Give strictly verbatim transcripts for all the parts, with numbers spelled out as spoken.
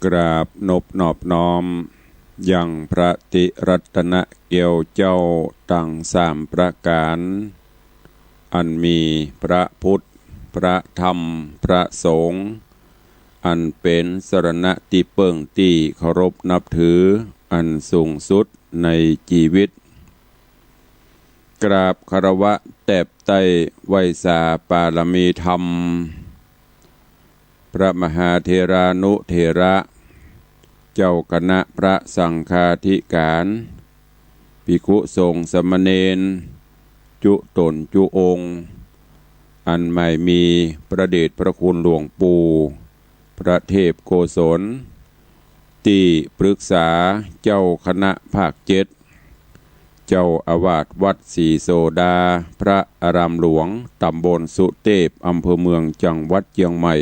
กราบนบนอบน้อม ยังพระติรัตนเกลี้ยวเจ้าตังสามประก๋าน อันมีพระพุทธ พระธรรม พระสงฆ์ อันเป๋นสรณะตี้เปิ้งตี้เคารพนับถืออันสูงสุดในจีวิต กราบคารวะแตบใต้ไหว้สาปารมีธรรม พระมหาเถรานุเถระ เจ้าคณะพระสังฆาธิการ ภิกขุสงฆ์สามเณร จุ๊ต๋นจุ๊องค์ อันหมายมีพระเดชพระคุณหลวงปู่ พระเทพโกศล ตี้ปรึกษาเจ้าคณะภาคเจ็ด เจ้าอาวาสวัดศรีโสดา พระอารามหลวง ต๋ำบลสุเตพ อำเภอเมือง จังหวัดเจียงใหม่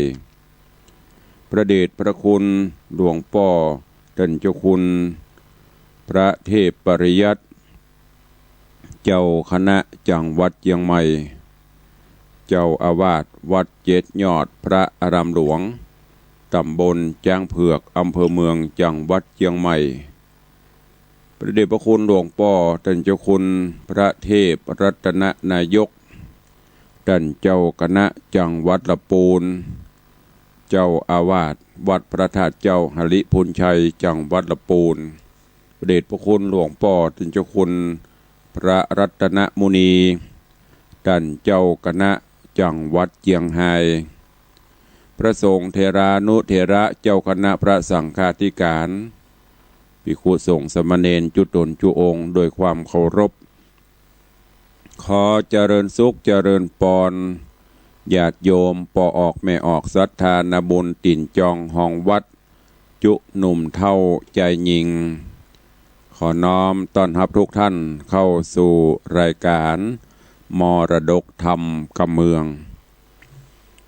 พระเดชพระคุณหลวงป้อต้านเจ้าคุณ พระเทพปริยัติ เจ้าคณะจังหวัดเจียงใหม่ เจ้าอาวาสวัดเจ็ดยอด พระอารามหลวง ต๋ำบลจ๊างเผือก อำเภอเมือง จังหวัดเจียงใหม่ พระเดชพระคุณหลวงป้อต้านเจ้าคุณ พระเทพรัตนนายก ต้านเจ้าคณะจังหวัดละปูน เจ้าอาวาสวัดพระธาตุเจ้าหริภุญชัย จังหวัดละปูน พระเดชพระคุณหลวงป้อต้านเจ้าคุณ พระรัตนมุนี ต้านเจ้าคณะจังหวัดเจียงฮาย พระสงฆ์เถรานุเถระ เจ้าคณะพระสังฆาธิการ ภิกขุสงฆ์สามเณร จุ๊ต๋นจุ๊องค์ ด้วยความเคารพ ขอเจริญสุขเจริญปอน ญาติโยมป้อออกแม่ออก ศรัทธานาบุญ ตี๋นจองฮองวัด จุ๊หนุ่มเฒ่าจายญิง ขอน้อมต้อนฮับทุกท่านเข้าสู่รายการมรดกธรรมกำเมือง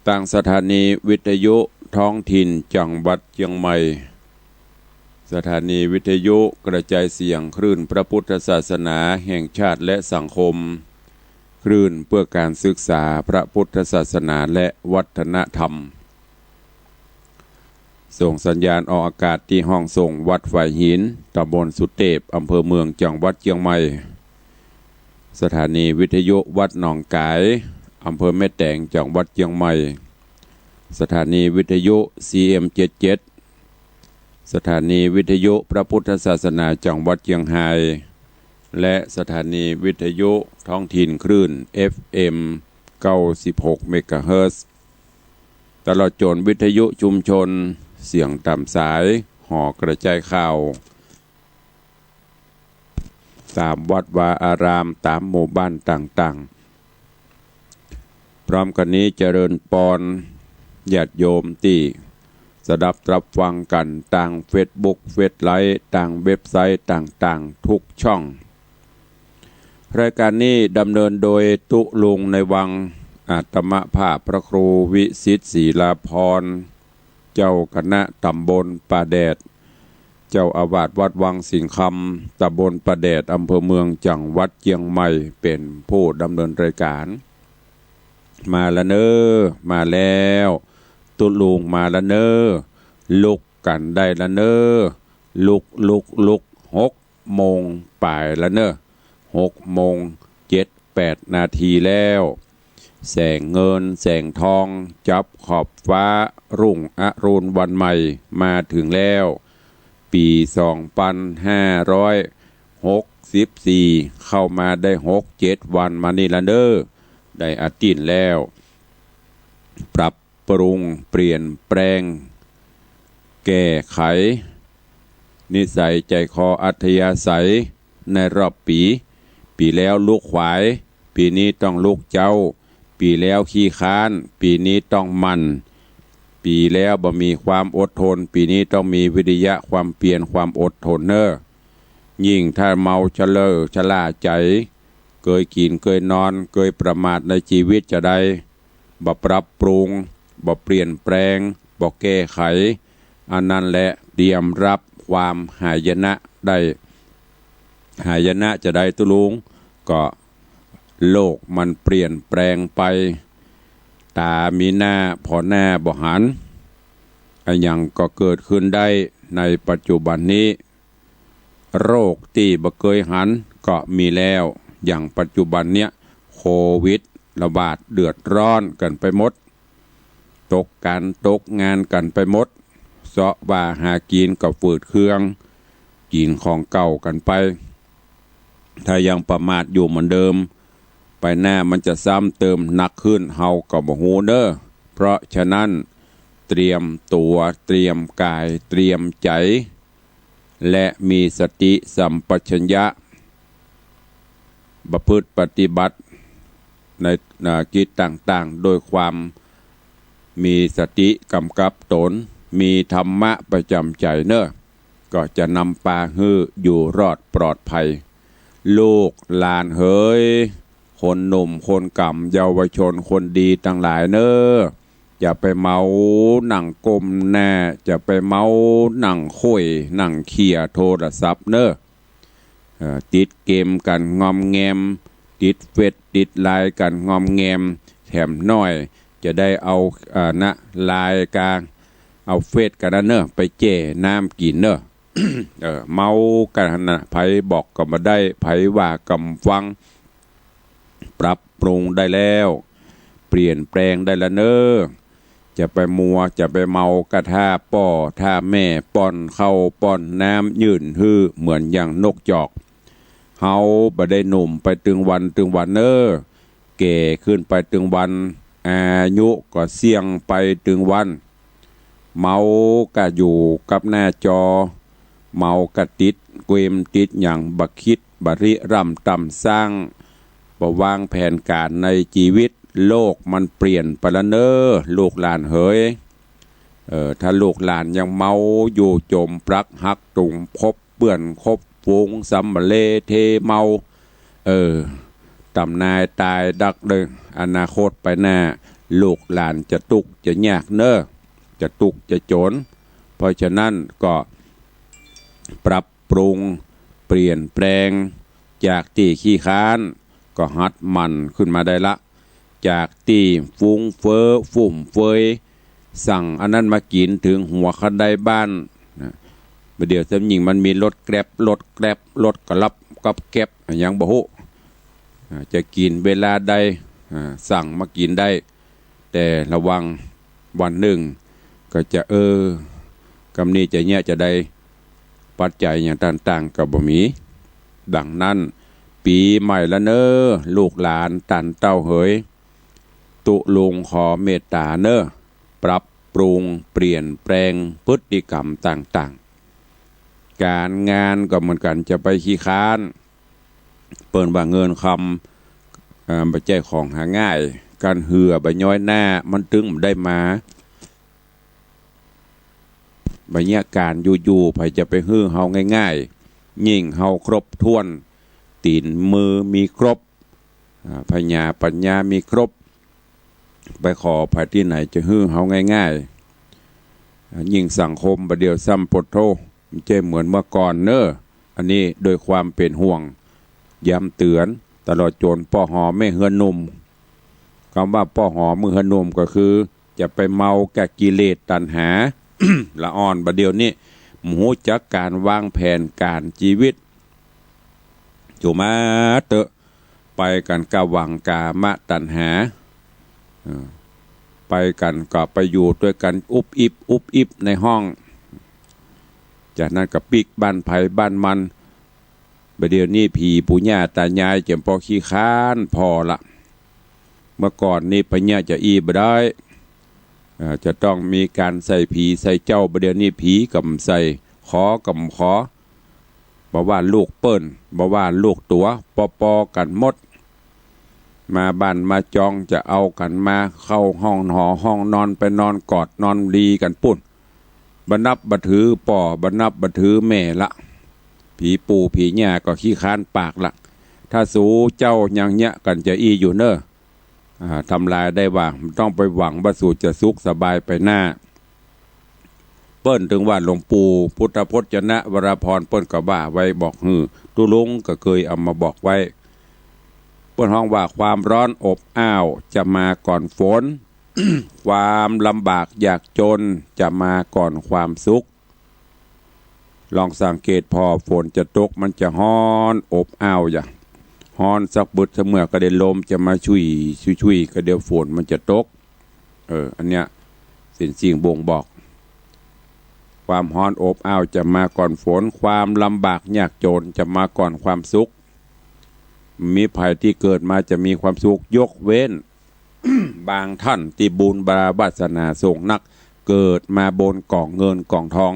ตางสถานีวิทยุท้องถิ่นจังหวัดเจียงใหม่ สถานีวิทยุกระจายเสียงคลื่นพระพุทธศาสนาแห่งชาติและสังคม คลื่นเพื่อการศึกษาพระพุทธศาสนาและวัฒนธรรม ส่งสัญญาณออกอากาศตี้ห้องส่งวัดฝายหิน ต๋ำบลสุเตพ อำเภอเมือง จังหวัดเจียงใหม่ สถานีวิทยุวัดหนองก๋าย อำเภอแม่แตง จังหวัดเจียงใหม่ สถานีวิทยุ ซีเอ็มเจ็ดเจ็ด สถานีวิทยุพระพุทธศาสนาจังหวัดเจียงฮาย และสถานีวิทยุท้องถิ่นคลื่น เอฟเอ็ม เก้าสิบหก เมกะเฮิรตซ์ ตลอดจ๋นวิทยุชุมชนเสียงต๋ามสาย หอกระจายข่าว ต๋ามวัดวาอาราม ต๋ามหมู่บ้านต่างๆ พร้อมกั๋นนี้เจริญปอนญาติโยมตี้สดับรับฟังกั๋นตางเฟซบุ๊ก เฟซไลฟ์ ตางเว็บไซต์ต่างๆ ทุกช่อง รายการนี้ดำเนินโดยตุ๊ลุงในวัง อาตมาภาพพระครูวิสิทธิ์ ศิลาภรณ์ เจ้าคณะต๋ำบลป่าแดด เจ้าอาวาสวัดวังสิงห์คำ ต๋ำบลป่าแดด อำเภอเมือง จังหวัดเจียงใหม่ เป๋นผู้ดำเนินรายการ มาละเน่อ มาแล้ว ตุ๊ลุงมาละเน่อ ลุกกั๋นได้ละเน่อ ลุก ลุก ลุก หกโมงป๋ายละเน่อ หกโมงเจ็ดแปดนาทีแล้ว แสงเงินแสงทองจับขอบฟ้า รุ่งอรุณวันใหม่มาเถิงแล้ว ปี๋สองปันห้าร้อยหกสิบสี่ เข้ามาได้หกเจ็ดวันมานี่ละเน่อ ได้อาทิตย์แล้ว ปรับปรุงเปลี่ยนแปลง แก้ไข นิสัยใจ๋คออัธยาศัยในรอบปี๋ ปี๋แล้วลุกขวาย ปี๋นี้ต้องลุกเจ๊า ปี๋แล้วขี้คร้าน ปี๋นี้ต้องหมั่น ปี๋แล้วบ่มีความอดทน ปี๋นี้ต้องมีวิริยะความเพียรความอดทนเน่อ ยิ่งถ้าเมาเฉลอชะล่าใจ๋ เกยกิ๋นเกยนอน เกยประมาทในจีวิตจาใด บ่ปรับปรุง บ่เปลี่ยนแปลง บ่แก้ไข อันนั้นแหละเตรียมรับความหายนะได้ หายนะจาใดตุ๊ลุง ก็โลกมันเปลี่ยนแปลงไป ต๋ามีหน้าผ่อหน้าบ่หัน อ อะหยังก็เกิดขึ้นได้ในปัจจุบันนี้ โรคตี้บ่เกยหันก็มีแล้ว อย่างปัจจุบันเนี้ย โควิดระบาด เดือดร้อนกั๋นไปหมด ตกก๋านตกงานกั๋นไปหมด เซาะว่าหากิ๋นก็ฝืดเคือง กิ๋นของเก่ากั๋นไป ถ้ายังประมาทอยู่เหมือนเดิม ไปหน้ามันจะซ้ำเติมหนักขึ้น เฮาก็บ่ฮู้เน้อ เพราะฉะนั้น เตรียมตั๋ว เตรียมก๋าย เตรียมใจ๋ และมีสติสัมปชัญญะ ประพฤติปฏิบัติใน อ่า กิจต่างๆ โดยความมีสติกำกับตน มีธรรมะประจ๋ำใจ๋เน้อ ก็จะนำปาหื้ออยู่รอดปลอดภัย ลูกหลานเหย คนหนุ่มคนก๋ำ เยาวชนคนดีตังหลายเน้อ จะไปเมาหนังก้มหน้า จะไปเมาหนังค่อย หนังเขี่ยโทรศัพท์เน้อ เอ่อ ติดเกมกั๋นงอมแงม ติดเฟซ ติดไลน์กั๋นงอมแงม แถมหน้อยจะได้เอา เอ่อ นะ ไลน์กา เอาเฟซกั๋นนั้นเน้อ ไปแจ้น้ำกิ๋นเน้อ เออ เมากั๋นหั้นน่ะ ใผบอกก็บ่ได้ ใผว่าก็บ่ฟัง ปรับปรุงได้แล้ว เปลี่ยนแปลงได้แล้วเน้อ จะไปมัว จะไปเมาก็ถ้าป้อถ้าแม่ป้อนข้าวป้อนน้ำยื่นหื้อเหมือนอย่างนกจอก เฮาบ่ได้หนุ่มไปตึงวันตึงวันเน้อ แก่ขึ้นไปตึงวัน อายุก็เสี้ยงไปตึงวัน เมาก็อยู่กับหน้าจอ เมาก็ติดเกมติดหยัง บ่คิดบ่ริร่ำตร่ำสร้าง บ่วางแผนก๋านในจีวิต โลกมันเปลี่ยนไปแล้วเน้อ ลูกหลานเหย เออ ถ้าลูกหลานยังเมาอยู่ จมปลักหักตุ่ม คบเปื้อนคบฝูง สำมะเลเทเมา เออ ต๋ำนายต๋ายดักเด้อ อนาคตไปหน้า ลูกหลานจะตุ๊กข์จะยากเน้อ จะตุ๊กข์จะจ๋น เพราะฉะนั้นก็ปรับปรุงเปลี่ยนแปลง จากตี้ขี้ค้านก็หัดหมั่นขึ้นมาได้ละ จากตี้ฟุ้งเฟ้อฟุ่มเฟือย สั่งอันนั้นมากิ๋นเถิงหัวคันไดบ้านนะ บ่าเดี่ยวซ้ำยิ่งมันมีรถแกร็บ รถแกร็บ รถกะลับก๊อบแก๊บ อะหยังบ่ฮู้ อ่า จะกิ๋นเวลาใด อ่า สั่งมากิ๋นได้ แต่ระวังวันนึ่งก็จะ เออ กำนี้จะเยียะจะใด ปัจจัยหยังต่างๆ ก็บ่มี ดังนั้น ปี๋ใหม่ละเน้อ ลูกหลานต้านเต้าเหย ตุ๊ลุงขอเมตต๋าเน้อ ปรับปรุงเปลี่ยนแปลงพฤติกรรมต่างๆ ก๋านงานก็เหมือนกั๋น จะไปขี้ค้าน เปิ้นว่าเงินคำ อ่า บ่ใจ้ของหาง่าย ก๋านเหื่อบ่ย้อยหน้า มันตึงบ่ได้มา บ่เยียะก๋านอยู่ๆ ใผจะไปหื้อเฮาง่ายๆ ยิ่งเฮาครบถ้วน ตี๋นมือมีครบ อ่า ผญาปัญญามีครบ ไปขอใผตี้ไหนจะหื้อเฮาง่ายๆ อ่า ยิ่งสังคมบ่าเดี่ยวซ้ำ โผดโธ่ บ่ใจ้เหมือนเมื่อก่อนเน้อ อันนี้โดยความเป๋นห่วง ย้ำเตื๋อน ตลอดจ๋นป้อหอแม่เฮือนหนุ่ม กำว่าป้อหอแม่เฮือนหนุ่มก็คือ จะไปเมากับกิเลสตัณหา ละอ่อนบ่าเดี่ยวนี้ บ่ฮู้จักก๋านวางแผนก๋านจีวิต จุมาเต๊อะ ไปกั๋นกะหวังกามตัณหา เออ ไปกั๋นก็ไปอยู่ตวยกั๋นอุ๊บอิ๊บอุ๊บอิ๊บในห้อง จากนั้นก็ปิ๊กบ้านใผบ้านมัน บ่าเดี่ยวนี้ผีปู่ย่าต๋ายายเจียมป้อขี้ค้านผ่อละ เมื่อก่อนนี้ปะเยียะจะอี้บ่ได้ เอ่อ จะต้องมีก๋านใส่ผีใส่เจ้า บ่าเดี่ยวนี้ผีก็บ่ใส่ ขอก็บ่ขอ บ่ว่าลูกเปิ้น บ่ว่าลูกตั๋ว ปอๆ กั๋นหมด มาบ้านมาจองจะเอากั๋นมาเข้าห้องหอห้องนอน ไปนอนกอดนอนลีกั๋นปุ้น บ่นับบ่ถือป้อ บ่นับบ่ถือแม่ละ ผีปู่ผีย่าก็ขี้ค้านปากละ ถ้าสูเจ้ายังเยียะกั๋นจะอี้อยู่เน้อ อ่า ทำลายได้ว่า บ่ต้องไปหวังว่าสูจะสุขสบายไปหน้า เปิ้นตึงว่าหลวงปู่พุทธพจนวรพร เปิ้นก็ว่าไว้บอกหื้อ ตุ๊ลุงก็เกยเอามาบอกไว้ เปิ้นฮ้องว่าความร้อนอบอ้าวจะมาก่อนฝน ความลำบากยากจนจะมาก่อนความสุข ลองสังเกตผ่อ ฝนจะตกมันจะฮ้อนอบอ้าวอย่า ฮ้อนสักบึดเสมอก็เดี๋ยวลมจะมาชุย ชุย ชุย ก็เดี๋ยวฝนมันจะตก เออ อันเนี้ยเป๋นสิ่งบ่งบอก ความฮ้อนอบอ้าวจะมาก่อนฝน ความลำบากยากจนจะมาก่อนความสุข บ่มีใผตี้เกิดมาจะมีความสุข ยกเว้น บางท่านตี้บุญบาราวาสนาสูงนัก เกิดมาบนก๋องเงินก๋องทอง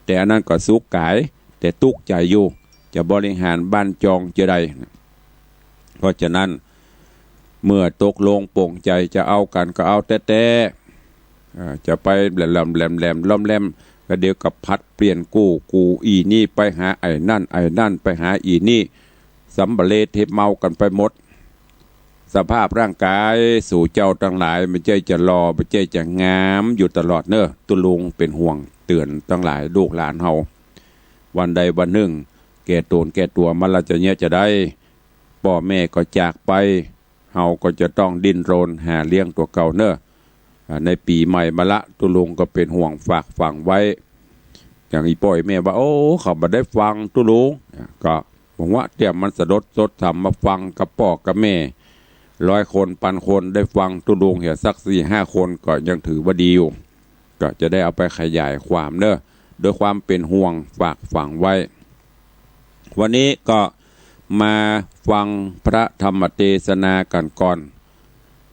แต่อันนั้นก็สุขก๋าย แต่ตุ๊กใจ๋อยู่ จะบริหารบ้านจองจะใด เพราะฉะนั้น เมื่อตกลงปลงใจ๋จะเอากั๋นก็เอาแต๊ๆ อ่า จะไปแหลมๆ แหลมๆ ล่อมแหลม ก็เดี๋ยวก็ผลัดเปลี่ยนกู้ กู้อี้นี่ไปหาไอ้นั่น ไอ้นั่นไปหาอี้นี่ สำเร็จเทเมากั๋นไปหมด สภาพร่างก๋ายสูเจ้าตังหลายบ่ใจ้จะหล่อ บ่ใจ้จะงามอยู่ตลอดเน่อ ตุ๊ลุงเป๋นห่วงเตื๋อนตังหลายลูกหลานเฮา วันใดวันนึ่ง แก่ต๋นแก่ตั๋วมาละจะเยียะจะใด ป้อแม่ก็จากไป เฮาก็จะต้องดิ้นรนหาเลี้ยงตั๋วเก่าเน่อ อ่า ในปี๋ใหม่มาละ ตุ๊ลุงก็เป๋นห่วงฝากฝังไว้ อย่างอี้ป้ออี้แม่ว่า โอ้ เขาบ่ได้ฟังตุ๊ลุง อ่า ก็บอกว่าเตี้ยมันสลดซดซำ มาฟังกับป้อกับแม่ ร้อยคนปันคนได้ฟังตุ๊ลุงเหียสักสี่ห้าคนก็ยังถือว่าดีอยู่ ก็จะได้เอาไปขยายความเน่อ ด้วยความเป๋นห่วงฝากฝังไว้ วันนี้ก็มาฟังพระธรรมเตสนากั๋นก่อน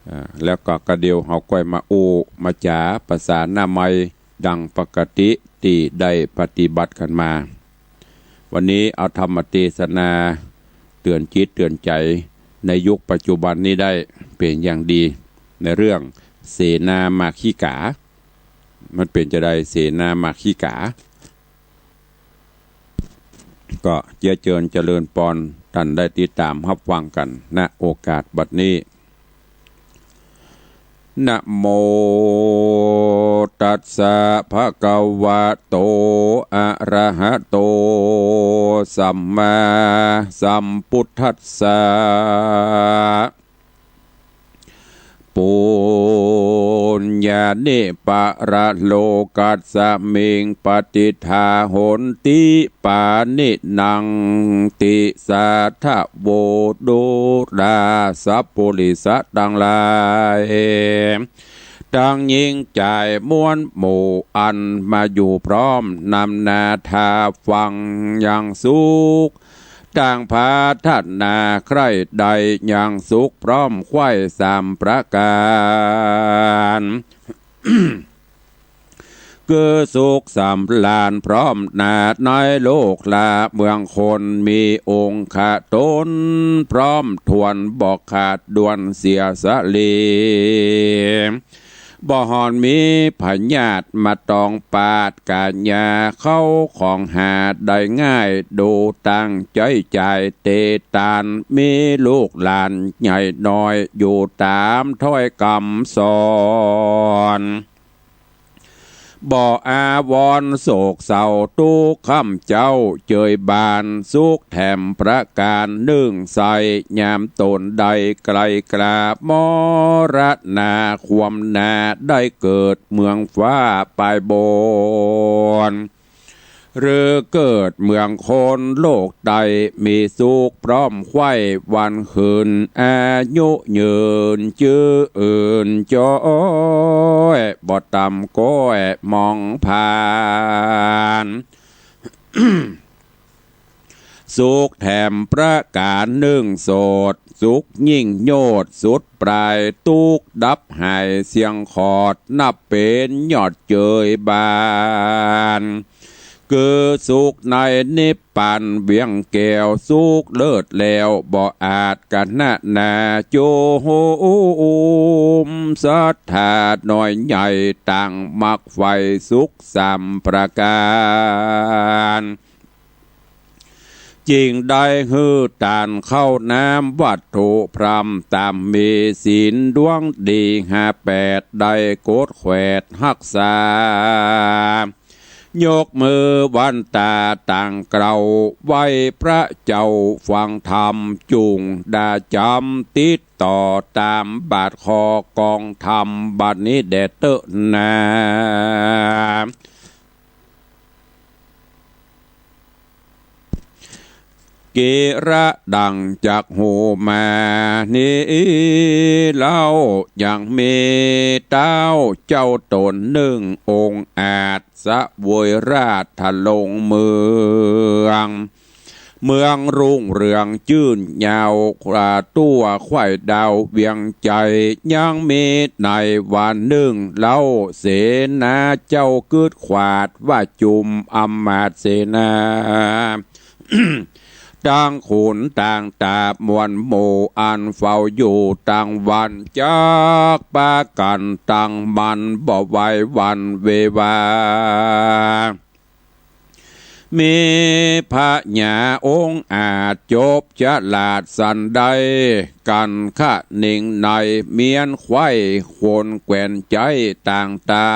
อ่า แล้วก็กระเดี่ยวเฮาก้อยมาอู้มาจ๋าประสานหน้าไมค์ดังปกติตี้ได้ปฏิบัติกั๋นมา วันนี้เอาธรรมเตสนาเตื๋อนจิตเตื๋อนใจ๋ในยุคปัจจุบันนี้ได้เป๋นอย่างดี ในเรื่องเสนามาคิกา มันเป๋นจะใดเสนามาคิกา ก็เจียเจิญเจริญปอน ต้านได้ติดต๋ามฮับฟังกั๋น ณ โอกาสบัดนี้ นะโมตัสสะ ภะคะวะโต อะระหะโต สัมมาสัมพุทธัสสะ ปุญญานิ ปะระโลกัสมิง ปะติฏฐาโหนติ ปาณินัง ติสาทะโว ดูราสัปปุริสะตังหลาย ตังญิงจายมวลหมู่ อันมาอยู่พร้อมนำหน้าถ้าฟังอย่างสุข ตังผาถนาใคร่ใด่อย่างสุขพร้อมใคว่สามประก๋าน คือสุขสำราญพร้อมหน้าในโลกลาเมืองคน มีองค์คตนพร้อมถ้วนบ่ขาดด่วนเสียสะหลี บ่ห่อนมีพยาธิมาตองปาดก๋ายาเข้าของหาได้ง่าย ดูตั้งใจ๊จ่ายเตตาน มีลูกหลานใหญ่น้อยอยู่ต๋ามถ้อยกำสอน บ่อาวรณ์โศกเศร้าตุ๊กข์ค่ำเจ้าเจยบาน สุขแถมประก๋านนึ่งใส่ ยามต๋นได้ไกลกล้ามรณา ความหน้าได้เกิดเมืองฟ้าปายบน หรือเกิดเมืองคนโลกใต้ มีสุขพร้อมใคว่วันคืน อายุยืนจื้ออื่นจ้อย บ่ต่ำก้อยมองผ่าน สุขแถมประก๋านนึ่งโสด สุขยิ่งโยชน์สุดปลาย ตุ๊กข์ดับหายเสี้ยงขอด นับเป๋นยอดเจยบาน คือสุขในนิพพานเวียงแก้ว สุขเลิศแล้วบ่อาจกะนะนา โจมศรัทธาน้อยใหญ่ ต่างมักใฝ่สุขสามประก๋าน จึงได้หื้อตานข้าวน้ำวัตถุพร่ำ ต๋ามมีศีลดวงดีห้าแปด ได้กดแขวดฮักษา ยกมือวันตาตั้งเกล้าไหว้พระเจ้าฟังธรรม จุ่งดาจ๋ำติดต่อต๋ามบาทข้อกองธรรมบัดนี้แด่เต๊อะนา เกระดังจักฮู้มานี้เล่า ยังมีเต๊าเจ้าต๋นนึ่งองค์อาจ เสวยราชลงเมือง เมืองรุ่งเรืองจื้นยาว กว่าตั๋วไขว้ดาวเวียงไจ ยังมีในวันนึ่งเล่า เสนาเจ้ากึ๊ดขวาดว่าจุมอำมาตย์เสนา ตังขุนตังต๋ามวลหมู่อันเฝ้าอยู่ตังวัน จักปากั๋นตังหมั่นบ่ไหวหวั่นเววา มีพญาองค์อาจจบฉลาดสันใด กั๋นคะเน็งในเมียนไขว้คนแควนใจ๊ต่างต๋า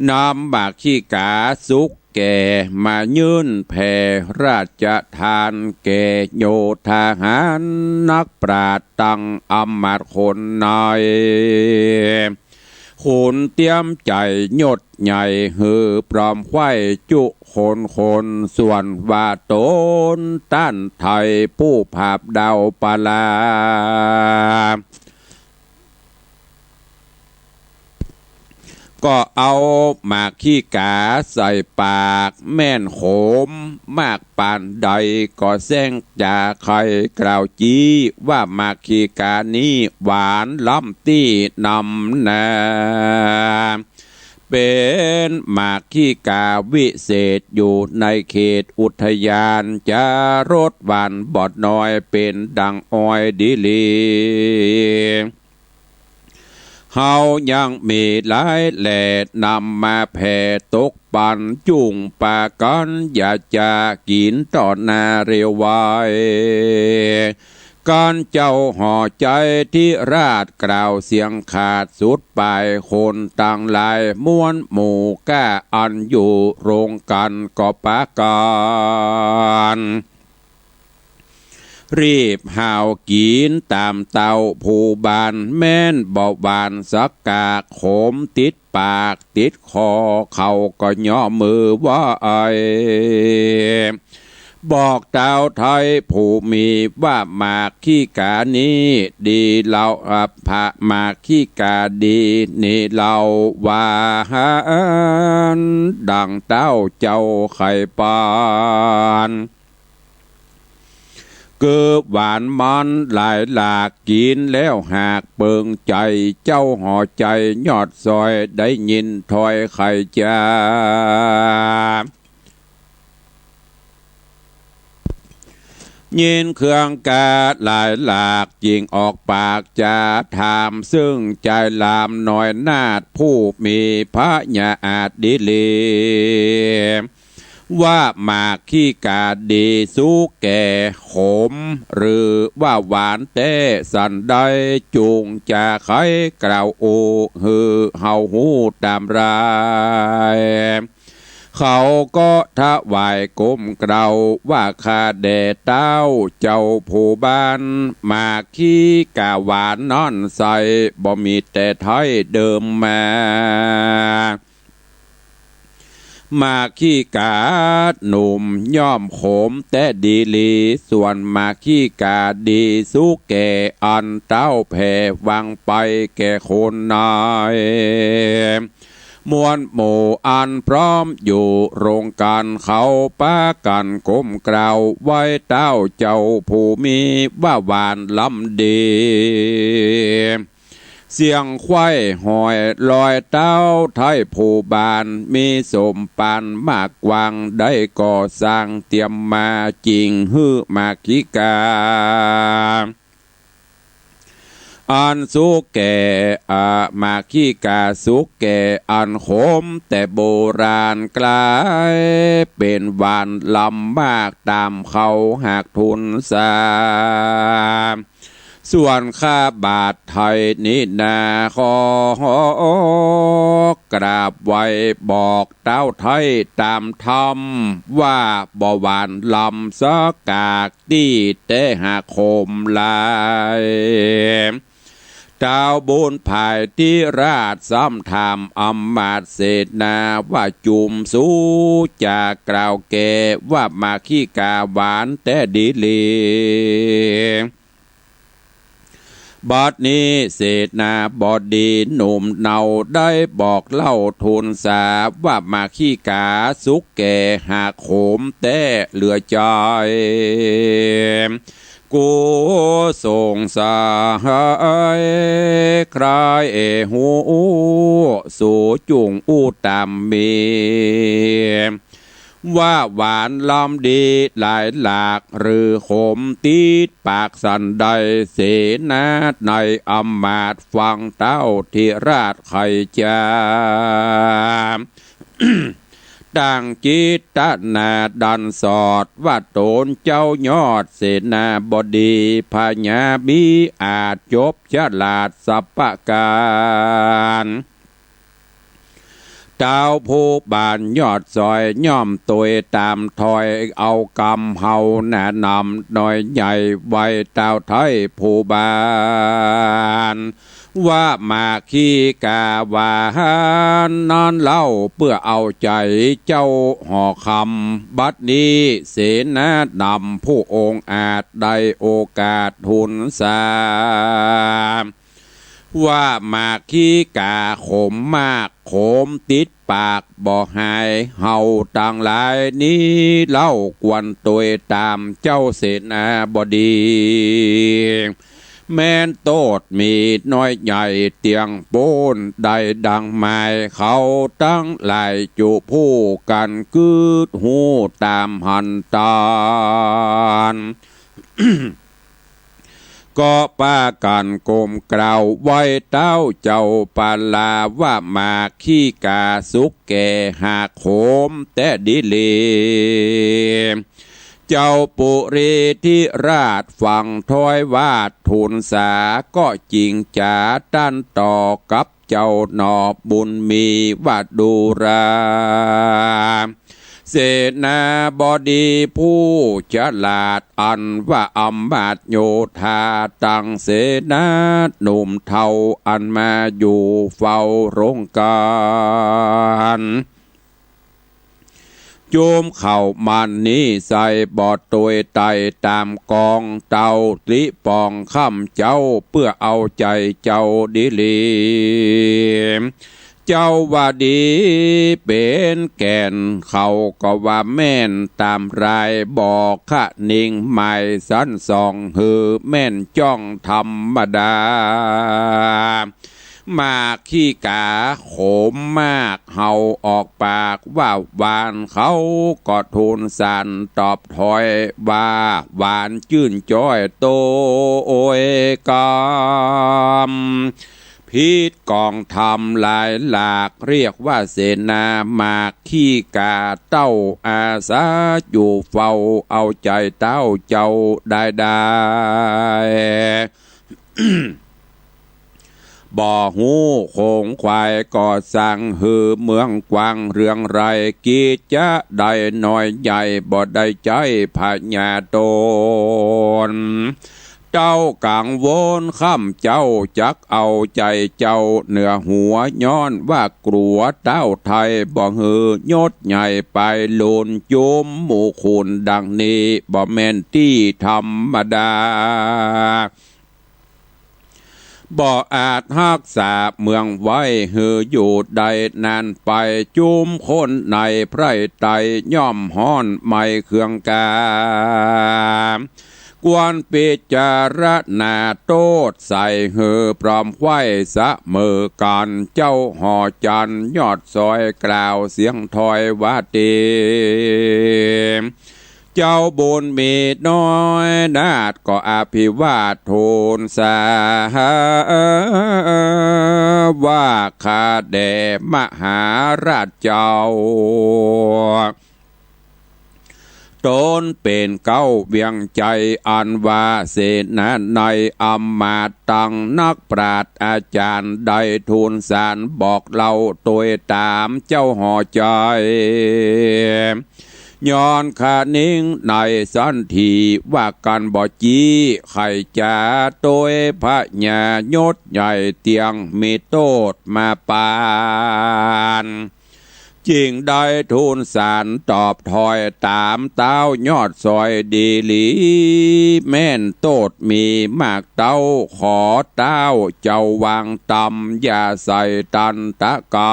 นำหมากขี้ก๋าสุกแก่มายื่นแผ่ราชทานแก่โยธาหารนักปราชญ์ตังอำมาตย์คนใน ขุนเตียมใจ๋ยศใหญ่หื้อปลอมไขว้จุคนคน ส่วนว่าต๋นต้านไทยผู้ผาบดาวปลา ก็เอาหมากขี้ก๋าใส่ปากแม่นขมมากปานใด ก็แซงจ๋าใค่กล่าวจี๊ว่าหมากขี้ก๋านี้หวานล้ำตี้นำนา เป๋นหมากขี้ก๋าวิเศษอยู่ในเขตอุทยาน จารสหวานบ่น้อยเป๋นดั่งอ้อยดีหลี เฮายังมีหลายแหล่นำมาแผ่ตกปัน จุ่งปากั๋นอย่าจะกิ๋นต่อหน้าเร็วไว กั๋นเจ้าหอใจ๋ธิราชกล่าวเสียงขาดสุดปาย คนตังหลายมวลหมู่ก้าอันอยู่โรงกั๋นก็ปากั๋น รีบหาวกิ๋นต๋ามเต้าผู้บ้าน แม่นบ่หวานสักกาก ขมติดปากติดคอ เขาก็ย่อมือไหว้ บอกเต้าไทยผู้มีว่าหมากขี้ก๋านี้ดีเล่า อ่ะ หมากขี้ก๋าดีนี้เล่า ว่าหันดั่งเต้าเจ้าใค่ปาน คือหวานมันหลายหลาก กิ๋นแล้วหากเปิงใจ๋ เจ้าหอใจ๋ยอดซอยได้ยินถ้อยใค่จา ยินเครื่องกาหลายหลาก จึ่งออกปากจาถาม ซึ่งจายหลามน้อยนาถผู้มีพญาอาจดีหลี ว่าหมากขี้ก๋าดีสุกแก่ขม หรือว่าหวานแต๊สันใด จุ่งจะใค่กล่าวอู้หื้อเฮาฮู้ต๋ามราย เขาก็ถวายก้มเกล้าว่า ข้าแด่เต้าเจ้าผู้บ้าน หมากขี้ก๋าหวานนั้นใส่บ่มีแต่ไท้เดิมมา หมากขี้ก๋าหนุ่มย่อมขมแต๊ดีหลี ส่วนหมากขี้ก๋าดีสุกแก่อันเต้าแผ่วางไปแก่คนใน มวลหมู่อันพร้อมอยู่โรงกั๋น เขาปากั๋นก้มเกล้าไหว้เต้าเจ้าผู้มีว่าหวานล้ำดี เสียงไขว้หอยลอยเต้าไทยผู้บ้าน มีสมปานมากกว้าง ได้ก่อสร้างเตียมมา จึ่งหื้อหมากขี้ก๋า อันสุกแก่ อ่า หมากขี้ก๋าสุกแก่อันขมแต่โบราณ ก๋ายเป๋นหวานล้ำมากต๋ามเขาหากทูลสา ส่วนข้าบาทไทยนี้นา ขอกราบไหว้บอกเต้าไทยต๋ามธรรม ว่าบ่หวานลำสักกาก ตี้แต๊หากโขมหลาย เต้าบุญภายธิราชซ้ำถามอำมาตย์เสนา ว่าจุมสูจะกล่าวแก่ ว่าหมากขี้ก๋าหวานแต๊ดีหลี บัดนี้เสนาบดีหนุ่มเนาได้บอกเล่าทูลสา ว่าหมากขี้ก๋าสุกแก่หากโขมแต๊เหลือใจ๋ กูสงสัยใคร่ฮู้ สูจุ่งอู้ต๋ามมี ว่าหวานลำดีหลายหลาก หรือโขมติดปากสันใด เสนาในอำมาตย์ฟังเต้าธิราชไขจ๋า ตั้งจิตนาดันสอด ว่าต๋นเจ้ายอดเสนาบดี พญามีอาจย์จบฉลาดสัพพะก๋าน เต้าผู้บานยอดซอยย่อมตวยต๋ามถอย เอากำเฮาหนานำน้อยใหญ่ ไหว้เต้าไทยผู้บาน ว่าหมากขี้ก๋าหวานนั้นเล่า เปื้อเอาใจ๋เจ้าหอคำ บัดนี้เสนานำผู้องอาจได้โอกาสทูลสา ว่าหมากขี้ก๋าโขมมาก โขมติดปากบ่หาย เฮาตังหลายนี้เล่าควรตวยต๋ามเจ้าเสนาบดี แม้นโต้ษมีน้อยใหญ่เตี้ยงปู้น ได้ดังหมายเขาตังหลายจุผู้กั๋น กึ๊ดฮู้ต๋ามหันต๋าน ก็ปากั๋นก้มกราบไหว้เต้าเจ้าปาลา ว่าหมากขี้ก๋าสุกแก่หากโขมแต๊ดีหลี เจ้าปุรีธิราชฟังถ้อยวาจทูลสา ก็จิงจ๋าต้านต่อกับเจ้าหน่อบุญมี ว่าดูรา เสนาบดีผู้ฉลาด อันว่าอำมาตย์โยธา ตังเสนาหนุ่มเฒ่า อันมาอยู่เฝ้าโรงก๋าน จุมเขามันนี้ใส่บ่ตวยไต่ต๋ามกอง เต้าตริปองค่ำเจ้า เปื้อเอาใจ๋เจ้าดีหลี เจ้าว่าดีเป๋นแก่น เขาก็ว่าแม่นต๋ามราย บ่คะนิงหมายสันส่อง หื้อแม่นจ้องธรรมดา หมากขี้ก๋าโขมมาก เฮาออกปากว่าหวาน เขาก็ทูลสารตอบถ้อยว่า หวานจื้นจ้อยโตยกำ ผิดกองธรรมหลายหลาก เรียกว่าเสนาหมากขี้ก๋า เต้าอาสาอยู่เฝ้า เอาใจ๋เต้าเจ้าได้ได้ บ่ฮู้โขงขวายก่อสร้าง หื้อเมืองกว้างเรืองไร้ กิจจะได้น้อยใหญ่ บ่ได้ใจ๊พญาต๋น เต้ากังวลค่ำเจ้า จักเอาใจ๋เจ้าเหนือหัว ย้อนว่ากลัวเต้าไทย บ่หื้อยศใหญ่ไปลุน จุมหมู่ขุนดังนี้ บ่แม่นตี้ธรรมดา บ่อาจฮักษาเมืองไว้ หื้ออยู่ได้นานไป จุมคนในไพร่ไตร่ ย่อมฮ้อนไหม้เคืองกา ควรพิจารณาโต้ษใส่ หื้อพร้อมไขว้เสมอกั๋น เจ้าหอจันทร์ยอดซอยกล่าวเสียงถ้อยว่าติ เจ้าบุญมีน้อยนาถก็อภิวาททูลสา ว่าข้าแด่มหาราชเจ้า ต๋นเป๋นเก๊าเวียงใจ๋ อันว่าเสนาในอำมาตย์ตังนักปราชญ์อาจ๋ารย์ ได้ทูลสารบอกเล่าตวยต๋ามเจ้าหอใจ๋ ย้อนขะนิงในสันถีว่ากั๋นบ่จี้ ใค่จ๋าตวยพญายศใหญ่เตียงมีโต้ษมาปาน จึงได้ทูลสารตอบถ้อยต๋ามต้าวยอดสอยดีหลี แม่นโต้ษมีมากเต้า ขอต้าวเจ้าวางตำ อย่าใส่ตันตะกำ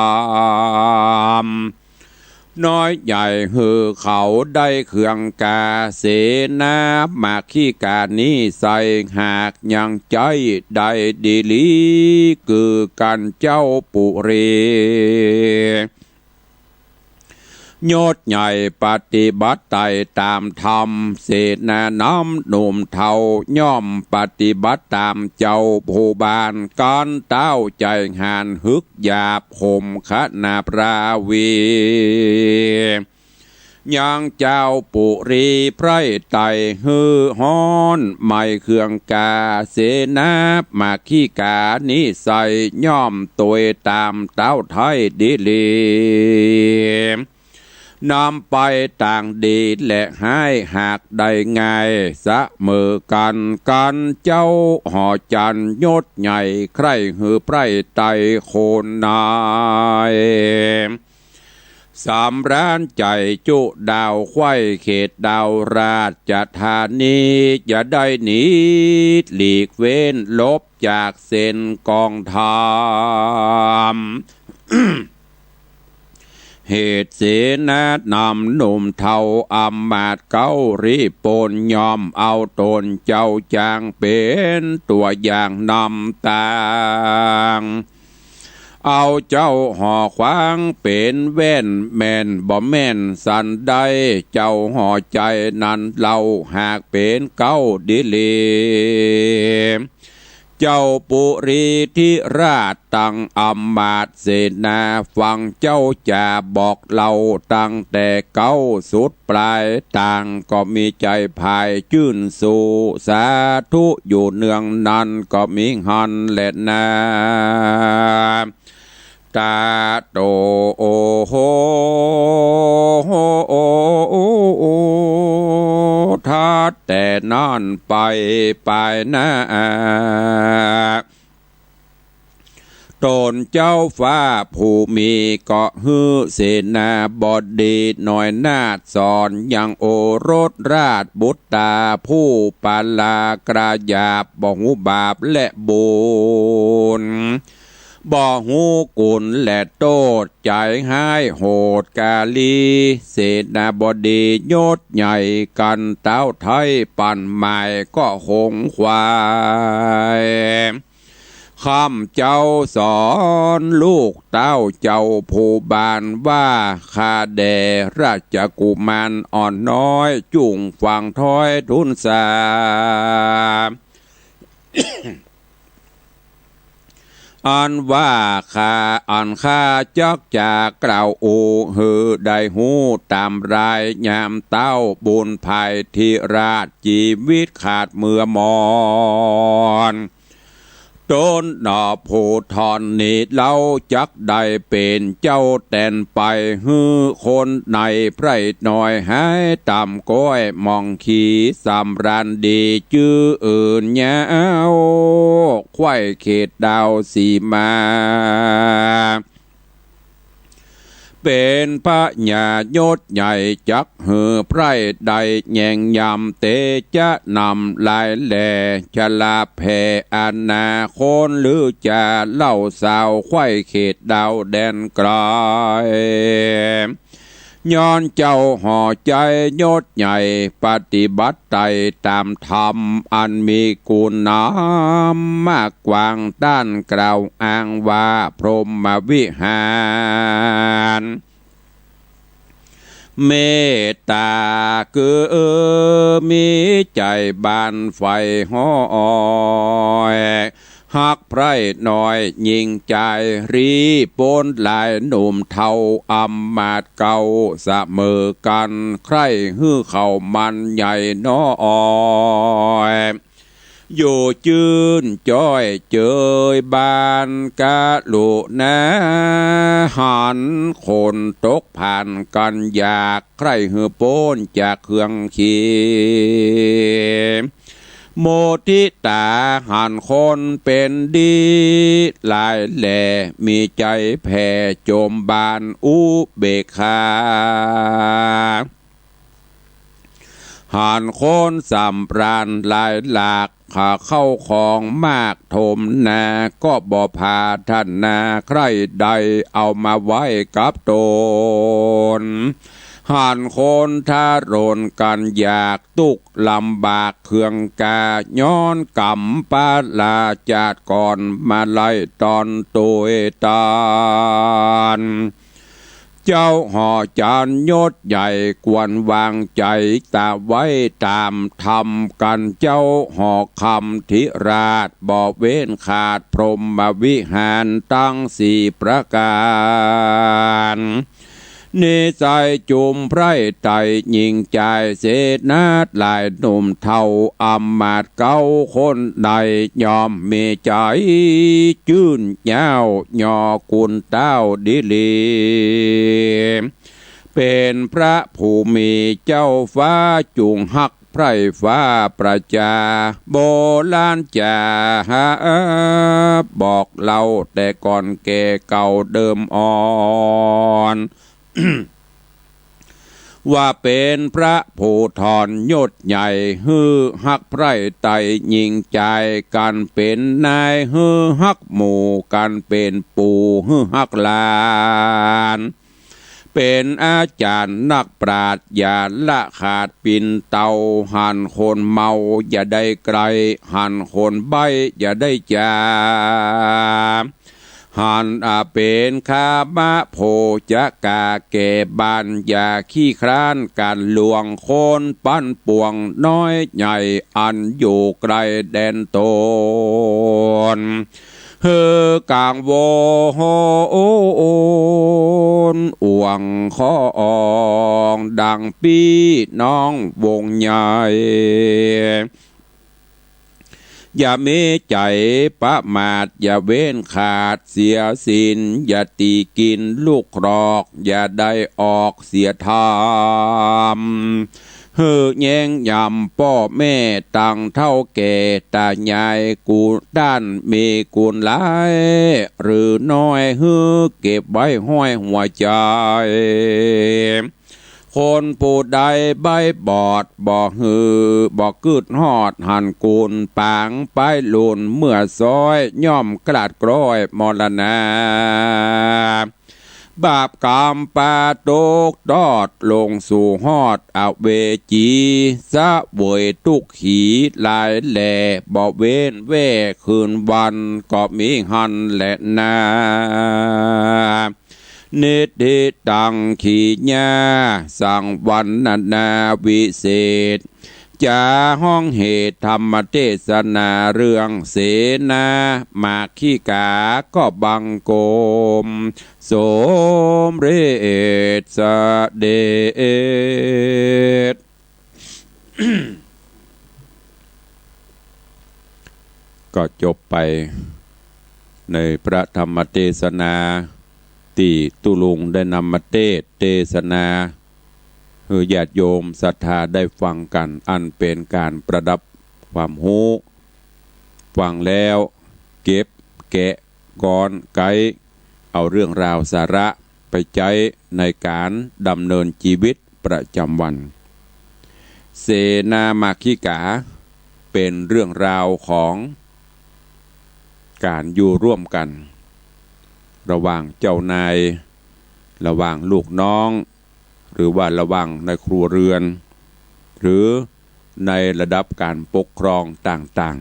น้อยใหญ่หื้อเขาได้เคืองกา เสนามัคคิกานี้ใส่ หากยังใจ๊ได้ดีหลี กือกั๋นเจ้าปุรี ยศใหญ่ปฏิบัติไต่ต๋ามธรรม เสนานำหนุ่มเฒ่าย่อมปฏิบัติต๋ามเจ้าผู้บ้าน กั๋นต้าวใจ๋หานหึกหยาบ ข่มขนาปราวี ยังเจ้าปุรีไพร่ไต่หื้อฮ้อน ไหม้เคืองกา เสนามัคคิกานี้ใส่ ย่อมตวยต๋ามต้าวไท้ดีหลี นำไปตางดีและฮ้ายหากได้ง่าย เสมอกั๋น กั๋นเจ้าหอจันทร์ยศใหญ่ ใคร่หื้อไพร่ไต่คนนาย สำราญใจ๋จุดาวไขว้เขตดาวราชธานี จะได้หนีหลีกเว้นลบจากเส้นกองธรรม เหตุเสนานำหนุ่มเฒ่าอำมาตย์เก๊ารีบปน ย่อมเอาต๋นเจ้าจางเป๋นตั๋วอย่างนำตาง เอาเจ้าหอขวางเป๋นแว่น แม่นบ่แม่นสันใด เจ้าหอใจ๋นั้นเล่าหากเป๋นเก๊าดีหลี เจ้าปุรีธิราชตังอำมาตย์เสนา ฟังเจ้าจ๋าบอกเล่าตั้งแต่เก๊าสุดปลาย ต่างก็มีใจ๋ผายจื้นสู้ สาธุอยู่เนืองนั้นก็มีหั้นแลนา ตาโต โอโห ทัดแต่นั้นไป ไปหน้า ต๋นเจ้าฟ้าผู้มีเกาะหื้อเสนาบดีน้อยนาถสอนยังโอรสราชบุตราผู้ปลากระหยาบ บ่ฮู้บาปและบุญ บ่ฮู้กุณและโต้ษ ใจ๋ฮ้ายโหดกาลี เสนาบดียศใหญ่กั๋นเต๊าไท้ปั่นหมายก็หงขวาย ข้าพเจ้าสอนลูกเต้าเจ้าผู้บ้านว่า ข้าแด่ราชกุมารอ่อนน้อย จุ่งฟังถ้อยทูลสา อันว่าข้า อันข้าจักจะกล่าวอู้หื้อได้ฮู้ต๋ามราย ยามเต้าบุญภายธิราช จีวิตขาดเมื่อมอน ต๋นหนอผู้ท่อนนี้เล่า จักได้เป๋นเจ้าแตนไป หื้อคนในไพร่น้อย หายต่ำก้อยหมองขีสำราญดี จื้ออื่นยาว ไขว้เขตดาวสีมา เป๋นพญายศใหญ่ จักหื้อไพร่ได้แยงยำ เตจะนำลายแหล่ ชลาแผ่อาณาคน หรือจะเล่าสาวไขว้เขตดาวแดนไกล ย้อนเจ้าหอใจ๋ยศใหญ่ ปฏิบัติไต่ต๋ามธรรม อันมีกุณนำมากกว้าง ต้านกล่าวอ้างว่าพรหมวิหาร เมตต๋าคือมีใจ๋บานใฝ่ฮ้อย ฮักใคร่น้อยยิ่งใจ๋ หลีป๊นหลายหนุ่มเฒ่า อำมาตย์เก๊าเสมอกั๋น ใคร่หื้อเขามันใหญ่น้อย อยู่จื้นจ้อยเจยบาน กรุณาหันคนตกผ่านกั๋นอยาก ใคร่หื้อป๊นจากเคืองขี มุทิตาหันคนเป๋นดีหลายแล มีใจ๋แผ่จมบานอุเบกขา หันคนสำราญหลายหลาก หาเข้าของมากถมนา ก็บ่ผาถนาใคร่ใด เอามาไว้กับต๋น หันคนทะรนกั๋นอยาก ตุ๊กข์ลำบากเคืองกา ย้อนก๋รรมปะราจาติก่อน มาไล่ต๋อนตวยตาน เจ้าหอจันทร์ยศใหญ่ ควรวางใจ๋ตาไว้ต๋ามธรรมกั๋น เจ้าหอคำธิราช บ่เว้นขาดพรหมวิหารตังสี่ประก๋าน นิสัยจุมใคร่ใจ๋ยิ่งใจ๋ เสนาหลายหนุ่มเฒ่า อำมาตย์เก๊าคนใด ย่อมมีใจ๋จื้นเย้า ยอกุณเต้าดีหลี เป๋นพระผู้มีเจ้าฟ้า จุ่งฮักใคร่ฟ้าประจา โบราณจ๋า บอกเล่าแต่ก่อนแก่เก่าเดิมอ่อน ว่าเป๋นพระผู้ถอนยศใหญ่ หื้อฮักใคร่ใจ๋ยิ่งใจ๋ กั๋นเป๋นนายหื้อฮักหมู่ กั๋นเป๋นปู่หื้อฮักหลาน เป๋นอาจ๋ารย์นักปราชญ์ อย่าละขาดปิ่นเตา หันคนเมาอย่าได้ใกล้ หันคนใบ้อย่าได้จ๋า หันอาเป๋นคามะโภจกาแก่บ้าน อย่าขี้คร้านกั๋นหลวงคน ปันป่วงน้อยใหญ่ อันอยู่ไกลแดนตน หื้อกังวลอ่วงคอง ดังปี้น้องวงใหญ่ อย่ามีใจ๋ประมาท อย่าเว้นขาดเสียศีล อย่าตี๋กิ๋นลูกครอก อย่าได้ออกเสียธรรม หื้อแย้งยำป้อแม่ตังเฒ่าแก่ ต๋ายายกู้ต้านมีกุณหลายหรือน้อย หื้อเก็บไว้ห้อยหัวใจ๋ คนผู้ใดใบ้บอด บ่หื้อ บ่กึ๊ดฮอดหันกุณ ปางไปหลุนเมื่อซ้อย ย่อมกลาดกล้อยมรณา บาปก๋รรมปาตกตอด ลงสู่ฮอดอเวจี เสวยตุ๊กข์ขีหลายแหล่ บ่เว้นแว่คืนวัน ก็มีหั้นแหละนา นิทธิตัง ขีญา สังวรรณนาวิเศษ จ๋าฮ้องเหตุธรรมเตสนา เรื่องเสนามาคิกา ก็บังคมสมเร็จเสด็จ ก็จบไปในพระธรรมเตสนา ตี้ตุ๊ลุงได้นำมาเตสน์เตสนา หื้อญาติโยมศรัทธาได้ฟังกั๋น อันเป๋นก๋านประดับความฮู้ ฟังแล้วเก็บแกะก๊อนไก๊ เอาเรื่องราวสาระไปใจ๊ในก๋านดำเนินจีวิตประจ๋ำวัน เสนามาคิกา เป๋นเรื่องราวของก๋านอยู่ร่วมกั๋น ระหว่างเจ้านาย ระหว่างลูกน้อง หรือว่าระหว่างในครัวเรือน หรือในระดับก๋านปกครองต่าง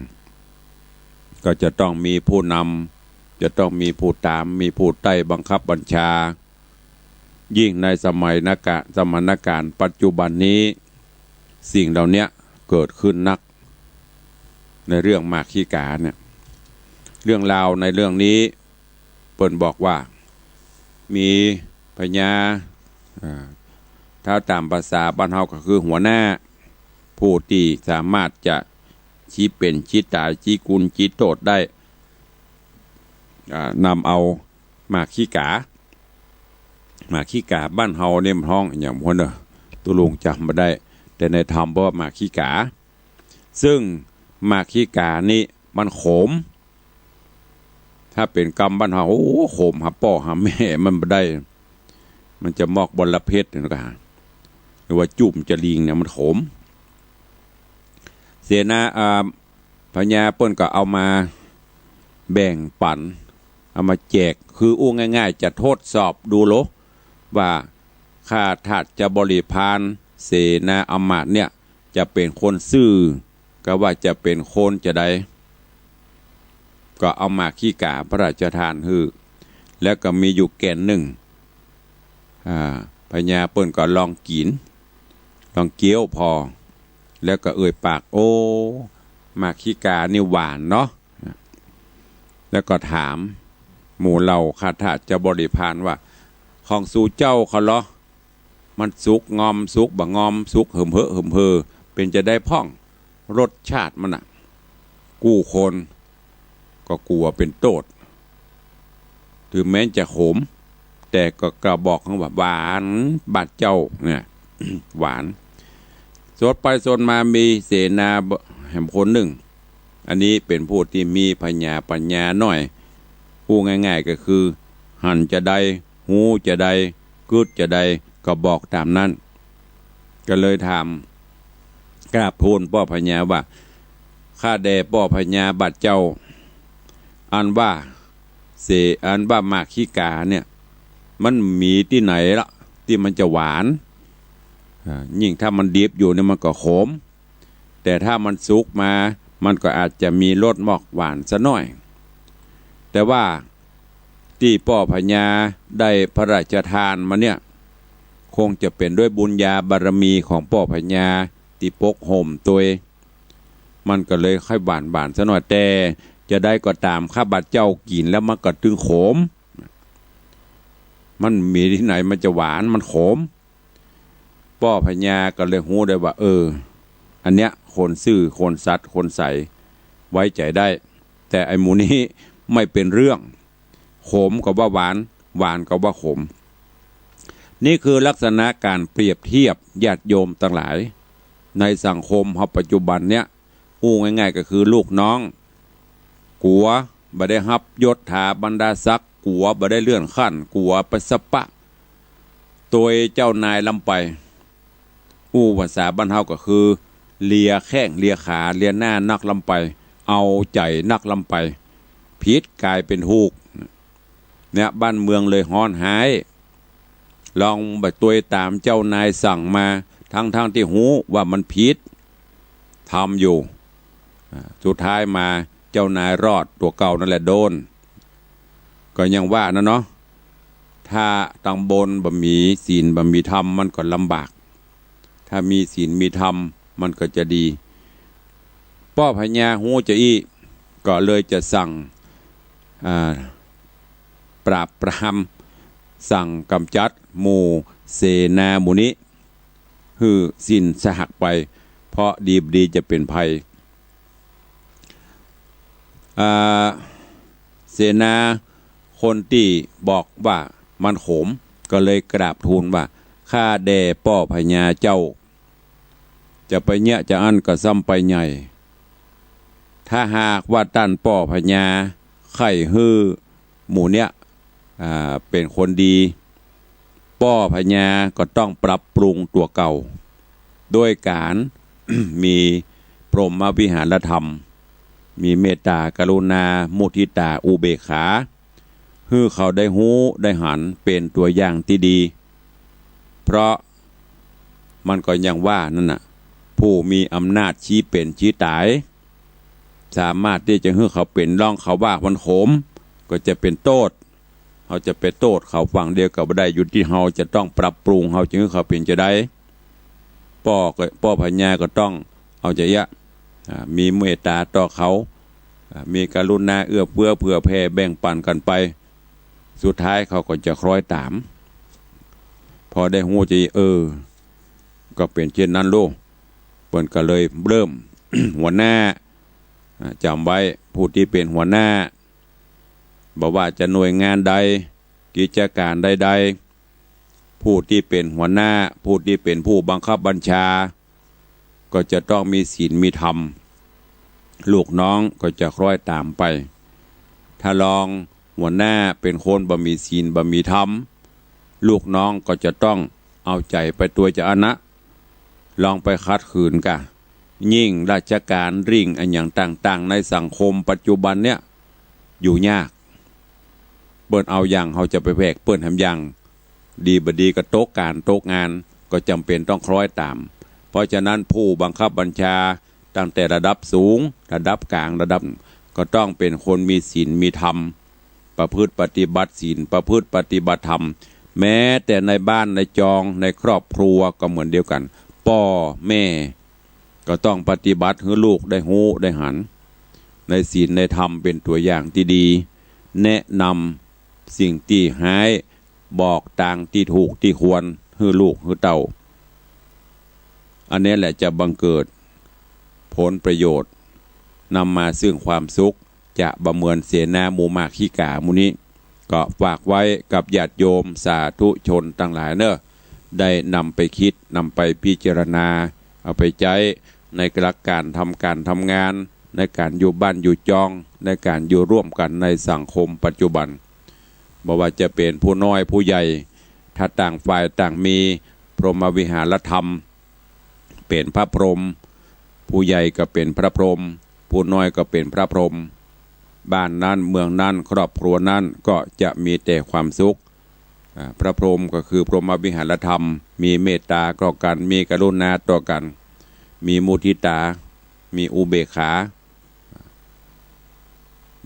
ๆ ก็จะต้องมีผู้นำ จะต้องมีผู้ต๋าม มีผู้ใต้บังคับบัญชา ยิ่งในสมัยนากะ สมณกาลปัจจุบันนี้ สิ่งเหล่าเนี้ยเกิดขึ้นนัก ในเรื่องมาคิกาเนี่ย เรื่องราวในเรื่องนี้เปิ้นบอกว่า มีพญา อ่า ถ้าต๋ามภาษาบ้านเฮาก็คือหัวหน้า ผู้ตี้สามารถจะชี้เป๋นชี้ต๋าย ชี้กุณชี้โต้ษได้ อ่า นำเอาหมากขี้ก๋า หมากขี้ก๋าบ้านเฮาเนี่ยมันฮ้องอะหยังบ่ฮู้เน่อ ตุ๊ลุงจ๋ำบ่ได้ แต่ในธรรมเปิ้นว่าหมากขี้ก๋า ซึ่งหมากขี้ก๋านี่มันขม ถ้าเป๋นกำบ้านเฮา โอ้ ขม หาป้อหาแม่มันบ่ได้ มันจะมอกบอระเพ็ดนี่ก็ หรือว่าจุ่มจะลิงเนี่ยมันขม เสนา อ่า พญาเปิ้นก็เอามาแบ่งปั๋น เอามาแจก คืออู้ง่ายๆ จะทดสอบดูโล ว่าข้าทาสจะบริพานเสนาอำมาตย์เนี่ย จะเป๋นคนซื่อ กาว่าจะเป๋นคนจาใด ก็เอาหมากขี้ก๋าพระราชทานหื้อ แล้วก็มีอยู่แก่นนึ่ง อ่า พญาเปิ้นก็ลองกิ๋น ลองเคี้ยวผ่อ แล้วก็เอ่ยปาก โอ้ หมากขี้ก๋านี่หวานเนาะ แล้วก็ถามหมู่เหล่าข้าทาสจะบริพานว่า ของสูเจ้าเขาเหรอ มันสุกงอมสุกบ่งอม สุกเหิมเหอะเหิมเฮอ เป๋นจาใดพ่อง รสชาติมันน่ะ กู้คนก็กั๋วเป๋นโต้ษ ถึงแม้จะขม แต่ก็ ก็บอกว่าหวาน บาดเจ้าเนี่ย หวาน สดไปสดมามีเสนาแหมคนนึ่ง อันนี้เป๋นผู้ตี้มีผญาปั๋ญญาน้อย อู้ง่ายๆ ก็คือหันจาใด ฮู้จาใด กึ๊ดจาใด ก็บอกต๋ามนั้น ก็เลยถาม กราบทูลป้อพญาว่า ข้าแด่ป้อพญาบาดเจ้า อันว่าเส อันว่าหมากขี้ก๋าเนี่ย มันมีตี้ไหนละ ตี้มันจะหวาน อ่า ยิ่งถ้ามันดิบอยู่เนี่ยมันก็ขม แต่ถ้ามันสุกมา มันก็อาจจะมีรสมอกหวานสักหน้อย แต่ว่าตี้ป้อพญาได้พระราชทานมาเนี่ย คงจะเป๋นด้วยบุญญาบารมีของป้อพญาตี้ปกห่มตวย มันก็เลยค่อยหวานๆ สักหน้อย แต่จาใดก็ต๋าม ข้าบาดเจ้ากิ๋นแล้วมันก็ตึงขม มันมีตี้ไหนมันจะหวาน มันขม ป้อพญาก็เลยฮู้ได้ว่า เออ อันเนี้ยคนซื่อ คนสัตย์ คนใส ไว้ใจ๋ได้ แต่ไอ้หมู่นี้ไม่เป๋นเรื่อง ขมก็ว่าหวาน หวานก็ว่าขม นี่คือลักษณะก๋านเปรียบเทียบญาติโยมตังหลาย ในสังคมเฮาปัจจุบันเนี้ย อู้ง่ายๆ ก็คือลูกน้อง กั๋วบ่ได้ฮับยศถาบรรดาศักดิ์ กั๋วบ่ได้เลื่อนขั้น กั๋วไปสะปะตวยเจ้านายล้ำไป อู้ภาษาบ้านเฮาก็คือ เลียแข้งเลียขา เลียหน้านักล้ำไป เอาใจ๋นักล้ำไป ผิดก๋ายเป๋นถูก เนี่ย บ้านเมืองเลยฮ้อนฮ้าย ลองบ่ตวยต๋ามเจ้านายสั่งมา ทั้งๆ ตี้ฮู้ว่ามันผิด ทำอยู่ อ่า สุดท้ายมาเจ้านายรอด ตั๋วเก่านั่นแหละโดน ก็ยังว่านะเนาะ ถ้าตังบนบ่มีศีลบ่มีธรรมมันก็ลำบาก ถ้ามีศีลมีธรรมมันก็จะดี ป้อพญาฮู้จาอี้ ก็เลยจะสั่ง อ่า ปราบปราม สั่งก๋ำจัดหมู่เสนาหมู่นี้ หื้อสิ้นซากไป เพราะดีบ่ดีจะเป๋นภัย อ่า เสนาคนตี้บอกว่ามันขม ก็เลยกราบทูลว่า ข้าแด่ป้อพญาเจ้า จะไปเยียะจะอั้นก็ซ้ำไปใหญ่ ถ้าหากว่าต้านป้อพญาใค่หื้อหมู่เนี้ย อ่า เป๋นคนดี ป้อพญาก็ต้องปรับปรุงตั๋วเก่า ด้วยก๋าน มีพรหมวิหารธรรม มีเมตตากรุณา มุทิตา อุเบกขา หื้อเขาได้ฮู้ได้หัน เป๋นตั๋วอย่างตี้ดี เพราะมันก็ยังว่านั่นน่ะ ผู้มีอำนาจชี้เป๋นชี้ต๋าย สามารถตี้จะหื้อเขาเป๋น ลองเขาว่ามันขม ก็จะเป๋นโต้ษ เฮาจะไปโต้ษเขาฝั่งเดียวก็บ่ได้ อยู่ตี้เฮาจะต้องปรับปรุง เฮาจะหื้อเขาเป๋นจาใด ป้อก็ ป้อพญาก็ต้องเอาจาเยียะ อ่า มีเมตตาต่อเขา อ่า มีกรุณาเอื้อเฟื้อเผื่อแผ่แบ่งปันกั๋นไป สุดท้ายเขาก็จะคล้อยต๋าม พอได้ฮู้จะ เออ ก็เป๋นเจ้นนั้นโล เปิ้นก็เลยเริ่ม หัวหน้า อ่า จ๋ำไว้ ผู้ตี้เป๋นหัวหน้า บ่ว่าจะหน่วยงานใด กิจก๋านใดๆ ผู้ตี้เป๋นหัวหน้า ผู้ตี้เป๋นผู้บังคับบัญชา ก็จะต้องมีศีลมีธรรม ลูกน้องก็จะคล้อยต๋ามไป ถ้าลองหัวหน้าเป๋นคนบ่มีศีลบ่มีธรรม ลูกน้องก็จะต้องเอาใจ๋ไปตวยจาอั้นนะ ลองไปขัดขืนก่ะ ยิ่งราชก๋านริ่งอะหยังต่างๆ ในสังคมปัจจุบันเนี่ย อยู่ยาก เปิ้นเอาหยัง เฮาจะไปแผกเปิ้นแหมหยัง ดีบ่ดีก็ตกก๋านตกงาน ก็จ๋ำเป๋นต้องคล้อยต๋าม เพราะฉะนั้นผู้บังคับบัญชาตั้งแต่ระดับสูง ระดับก๋าง ระดับ ก็ต้องเป๋นคนมีศีลมีธรรม ประพฤติปฏิบัติศีล ประพฤติปฏิบัติธรรม แม้แต่ในบ้านในจอง ในครอบครัวก็เหมือนเดียวกั๋น ป้อแม่ ก็ต้องปฏิบัติหื้อลูกได้ฮู้ได้หัน ในศีลในธรรมเป๋นตั๋วอย่างตี้ดี แนะนำสิ่งตี้ฮ้าย บอกตางตี้ถูกตี้ควรหื้อลูกหื้อเต้า อันนี้แหละจะบังเกิดผลประโยชน์ นำมาซึ่งความสุข จะบ่เหมือนเสนาหมู่หมากขี้ก๋าหมู่นี้ ก็ฝากไว้กับญาติโยมสาธุชนตังหลายเน่อ ได้นำไปคิด นำไปพิจารณา เอาไปใจ๊ในหลักก๋านทำก๋านทำงาน ในก๋านอยู่บ้านอยู่จอง ในก๋านอยู่ร่วมกั๋นในสังคมปัจจุบัน บ่ว่าจะเป๋นผู้น้อยผู้ใหญ่ ถ้าต่างฝ่ายต่างมีพรหมวิหารธรรม เป๋นพระพรหม ผู้ใหญ่ก็เป๋นพระพรหม ผู้น้อยก็เป๋นพระพรหม บ้านนั้น เมืองนั้น ครอบครัวนั้นก็จะมีแต่ความสุข อ่า พระพรหมก็คือพรหมวิหารธรรม มีเมตตาต่อกั๋น มีกรุณาต่อกั๋น มีมุทิตา มีอุเบกขา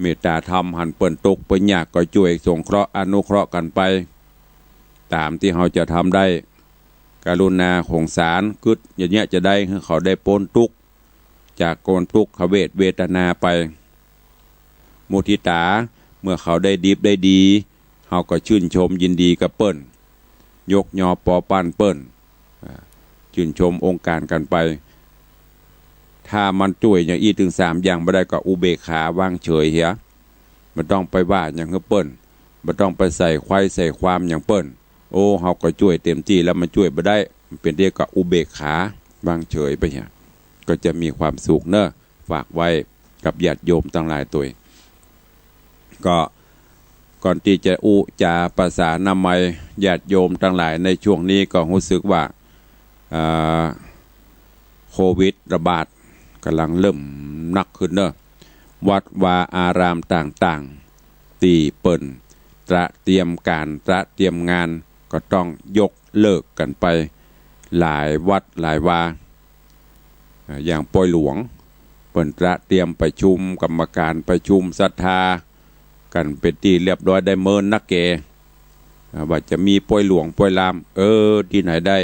เมตตาธรรม หันเปิ้นตุ๊กข์เปิ้นยากก็จ้วยสงเคราะห์อนุเคราะห์กั๋นไป ต๋ามตี้เฮาจะทำได้ กรุณาสงสาร กึ๊ดอย่างเนี้ยจะได้หื้อเขาได้ป๊นตุ๊กข์ จากความตุ๊กขเวทเวทนาไป มุทิตา เมื่อเขาได้ดิบได้ดี เฮาก็ชื่นชมยินดีกับเปิ้น ยกยอปอปั้นเปิ้น อ่า ชื่นชมองค์ก๋านกั๋นไป ถ้ามันจ้วยอย่างอี้ตึงสามอย่างบ่ได้ก็อุเบกขาวางเฉยเหีย บ่ต้องไปว่าหยังหื้อเปิ้น บ่ต้องไปใส่ใคร่ใส่ความหยังเปิ้น โอ้ เฮาก็จ้วยเต็มตี้แล้วมันจ้วยบ่ได้ มันเป๋นเดียวกับอุเบกขาวางเฉยไปเหีย ก็จะมีความสุขเน่อ ฝากไว้กับญาติโยมตังหลายตวย ก็ก่อนตี้จะอู้จ๋าประสานามัยญาติโยมตังหลายในช่วงนี้ก็ฮู้สึกว่า อ่า โควิดระบาดก่ำลังเริ่มหนักขึ้นเน่อ วัดวาอารามต่างๆ ตี้เปิ้นตระเตรียมก๋านตระเตรียมงานก็ต้องยกเลิกกั๋นไปหลายวัดหลายวา อ่า อย่างปอยหลวง เปิ้นตระเตรียมประชุมกรรมก๋านประชุมศรัทธากั๋นเป๋นตี้เรียบร้อยได้เมินนักแก อ่า ว่าจะมีปอยหลวงปอยลาม เออ ตี้ไหนได้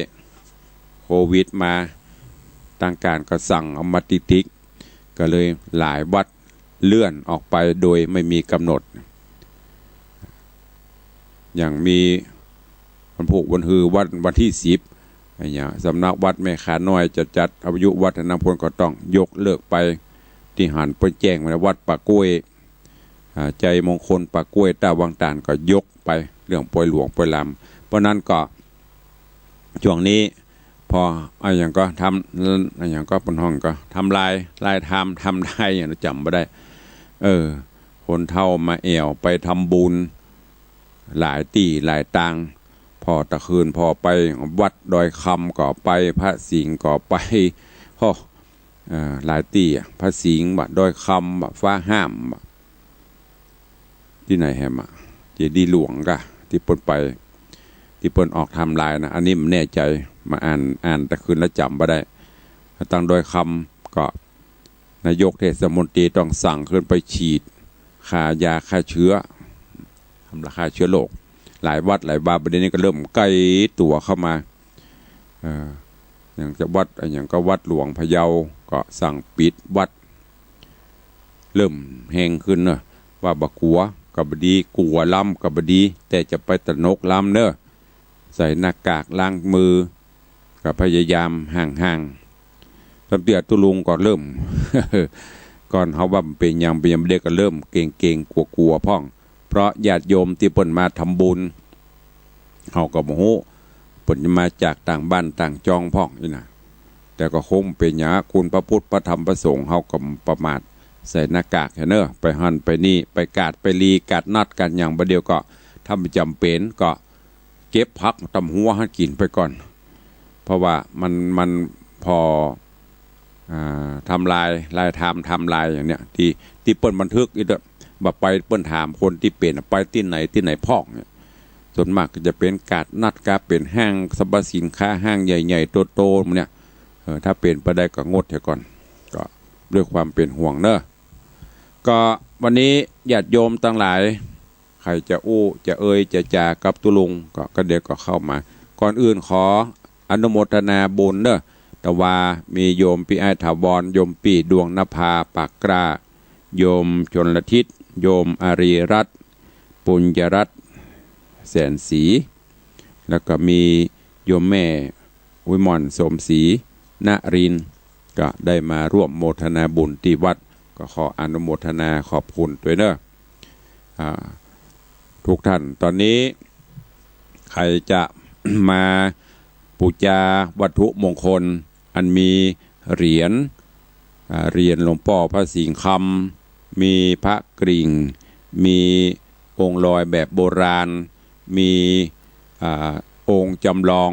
โควิดมา ตางก๋านก็สั่งเอามาติ๊กๆ ก็เลยหลายวัดเลื่อนออกไปโดยไม่มีกำหนด อย่างมีวันพูกวันฮือ วัน วันตี้สิบ อย่างเนี้ย สำนักวัดแม่ขาน้อยจะจัดอายุวัฒนมงคลก็ต้องยกเลิกไป ตี้หันเปิ้นแจ้งมาวัดป่ากล้วย อ่า ชัยมงคลป่ากล้วย ต้าวังตาดก็ยกไป เรื่องปอยหลวงปอยลาม เพราะนั้นก็ ช่วงนี้ พออะหยังก็ทำ อะหยังก็เปิ้นฮ้องก็ทำลาย ลายทำ ทำลายหยังจ๋ำบ่ได้ เออ คนเฒ่ามาแอ่วไปทำบุญ หลายตี้หลายตาง ผ่อตะคืนผ่อไปวัดดอยคำก็ไป พระสิงห์ก็ไป โอ้ เอ่อ หลายตี้อะ พระสิงห์บ่า ดอยคำบ่า ฟ้าห้ามบ่า ตี้ไหนแหมอะ เจดีย์หลวงก่ะ ตี้เปิ้นไป ตี้เปิ้นออกไทม์ไลน์นะ อันนี้บ่แน่ใจ๋ มาอ่าน อ่านตะคืนแล้วจ๋ำบ่ได้ ตางดอยคำก็ นายกเทศมนตรีต้องสั่งขึ้นไปฉีด ฆ่ายาฆ่าเชื้อ ทำลายฆ่าเชื้อโรค หลายวัดหลายวา บ่าเดี่ยวนี้ก็เริ่มใก้ตั๋วเข้ามา เอ่อ อย่างจะวัด อะหยังก็วัดหลวงพะเยาก็สั่งปิดวัด เริ่มแฮงขึ้นเนาะ ว่าบ่กั๋วก็บ่ดี กั๋วลำก็บ่ดี แต่จะไปตระหนกลำเนาะ ใส่หน้ากากล้างมือ ก็พยายามห่างๆ ตำเตื้อตุ๊ลุงก็เริ่ม ก่อนเฮาว่ามันเป๋นหยัง เป๋นหยังบ่ดีก็เริ่มเกรงๆ กั๋วๆ พ่อง เพราะญาติโยมตี้เปิ้นมาทำบุญ เฮาก็บ่ฮู้ เปิ้นจะมาจากต่างบ้านต่างจองพ่องอี้นะ แต่ก็คงเป๋นหยัง คุณพระพุทธพระธรรมพระสงฆ์ เฮาก็ประมาท ใส่หน้ากากหั้นเนาะ ไปหั้นไปนี่ ไปกาดไปลี กาดนัดกาดหยัง บ่าเดี่ยวก็ ถ้ามันจ๋ำเป๋นก็ เก็บผักตำหัวหั้นกิ๋นไปก่อน เพราะว่ามัน มันผ่อ อ่า ทำลาย ลายไทม์ ไทม์ไลน์อย่างเนี้ย ตี้ ตี้เปิ้นบันทึกอี้เต๊อะ บ่าไปเปิ้นถามคนตี้เป๋น ไปตี้ไหนตี้ไหนพ่องเนี่ย ส่วนมากก็จะเป๋นกาดนัด กาเป๋นห้างสรรพสินค้า ห้างใหญ่ๆ โตๆ หมู่เนี้ย เออ ถ้าเป๋นไปได้ก็งดเสียก่อน ก็ด้วยความเป๋นห่วงเนาะ ก็วันนี้ญาติโยมตังหลาย ใผจะอู้จะเอ่ยจะจ๋ากับตุ๊ลุงก็ ก็เดี๋ยวก็เข้ามา ก่อนอื่นขออนุโมทนาบุญเนาะ ตะวา มีโยมปี้อ้ายถาวร โยมปี้ดวงนภา ปากกล้า โยมชลทิศ โยมอารีรัตน์ ปุญญรัตน์ แสนศรี แล้วก็มีโยมแม่วิมล โสมศรีนรินทร์ ก็ได้มาร่วมโมทนาบุญตี้วัด ก็ขออนุโมทนาขอบคุณตวยเนาะ อ่า ทุกท่าน ต๋อนนี้ใผจะมาปู๋จาวัตถุมงคล อันมีเหรียญ อ่า เหรียญหลวงป้อพระสิงห์คำ มีพระกริ่ง มีองค์ลอยแบบโบราณ มี อ่า องค์จำลอง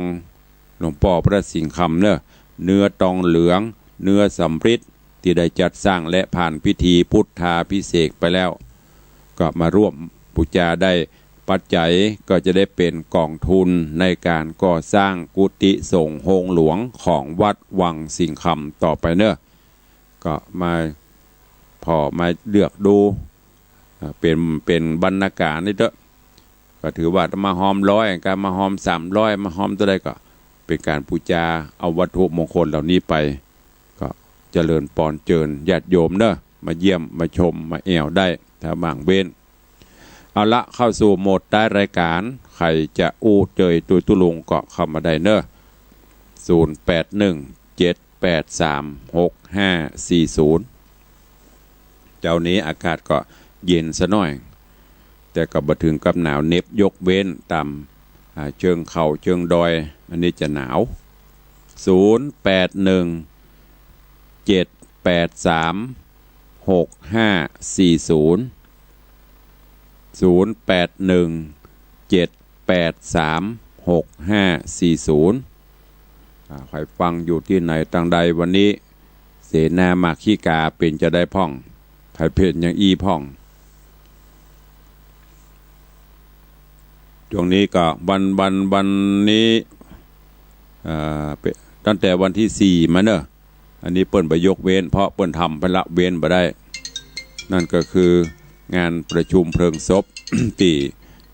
หลวงป้อพระสิงห์คำเนาะ เนื้อตองเหลือง เนื้อสำริด ตี้ได้จัดสร้างและผ่านพิธีพุทธาภิเษกไปแล้ว ก็มาร่วมปู๋จาได้ ปัจจัยก็จะได้เป๋นก๋องทุนในก๋านก่อสร้างกุฏิสงฆ์โฮงหลวงของวัดวังสิงห์คำต่อไปเนาะ ก็มาผ่อมาเลือกดู อ่า เป๋น เป๋นบรรณาก๋านนี่เต๊อะ ก็ถือว่ามาฮอมร้อย ก๋านมาฮอมสามร้อย มาฮอมเต้าใดก็เป๋นก๋านปู๋จาเอาวัตถุมงคลเหล่านี้ไป ก็เจริญปอนเจิญญาติโยมเนาะ มาเยี่ยมมาชมมาแอ่วได้ ถ้าว่างเว้น เอาละ เข้าสู่โหมดท้ายรายก๋าน ใผจะอู้เจยตวยตุ๊ลุงก็เข้ามาได้เนาะ ศูนย์แปดหนึ่ง เจ็ดแปดสาม หกห้าสี่ศูนย์ เจ้านี้อากาศก็เย็นสะหน้อย แต่ก็บ่เถิงกับหนาวเหน็บ ยกเว้นต๋าม อ่า เจิงเขาเจิงดอย อันนี้จะหนาว ศูนย์แปดหนึ่ง เจ็ดแปดสาม หกห้าสี่ศูนย์ ศูนย์แปดหนึ่ง เจ็ดแปดสาม หกห้าสี่ศูนย์ อ่า ใผฟังอยู่ตี้ไหนตางใดวันนี้ เสนาหมากขี้ก๋าเป๋นจาใดพ่อง ใผเป๋นอย่างอี้พ่อง ช่วงนี้ก็วัน วัน วันนี้ อ่า เป๋น ตั้งแต่วันตี้สี่มาเนาะ อันนี้เปิ้นบ่ยกเว้น เพราะเปิ้นทำไปละเว้นบ่ได้ นั่นก็คืองานประชุมเพลิงศพ ตี้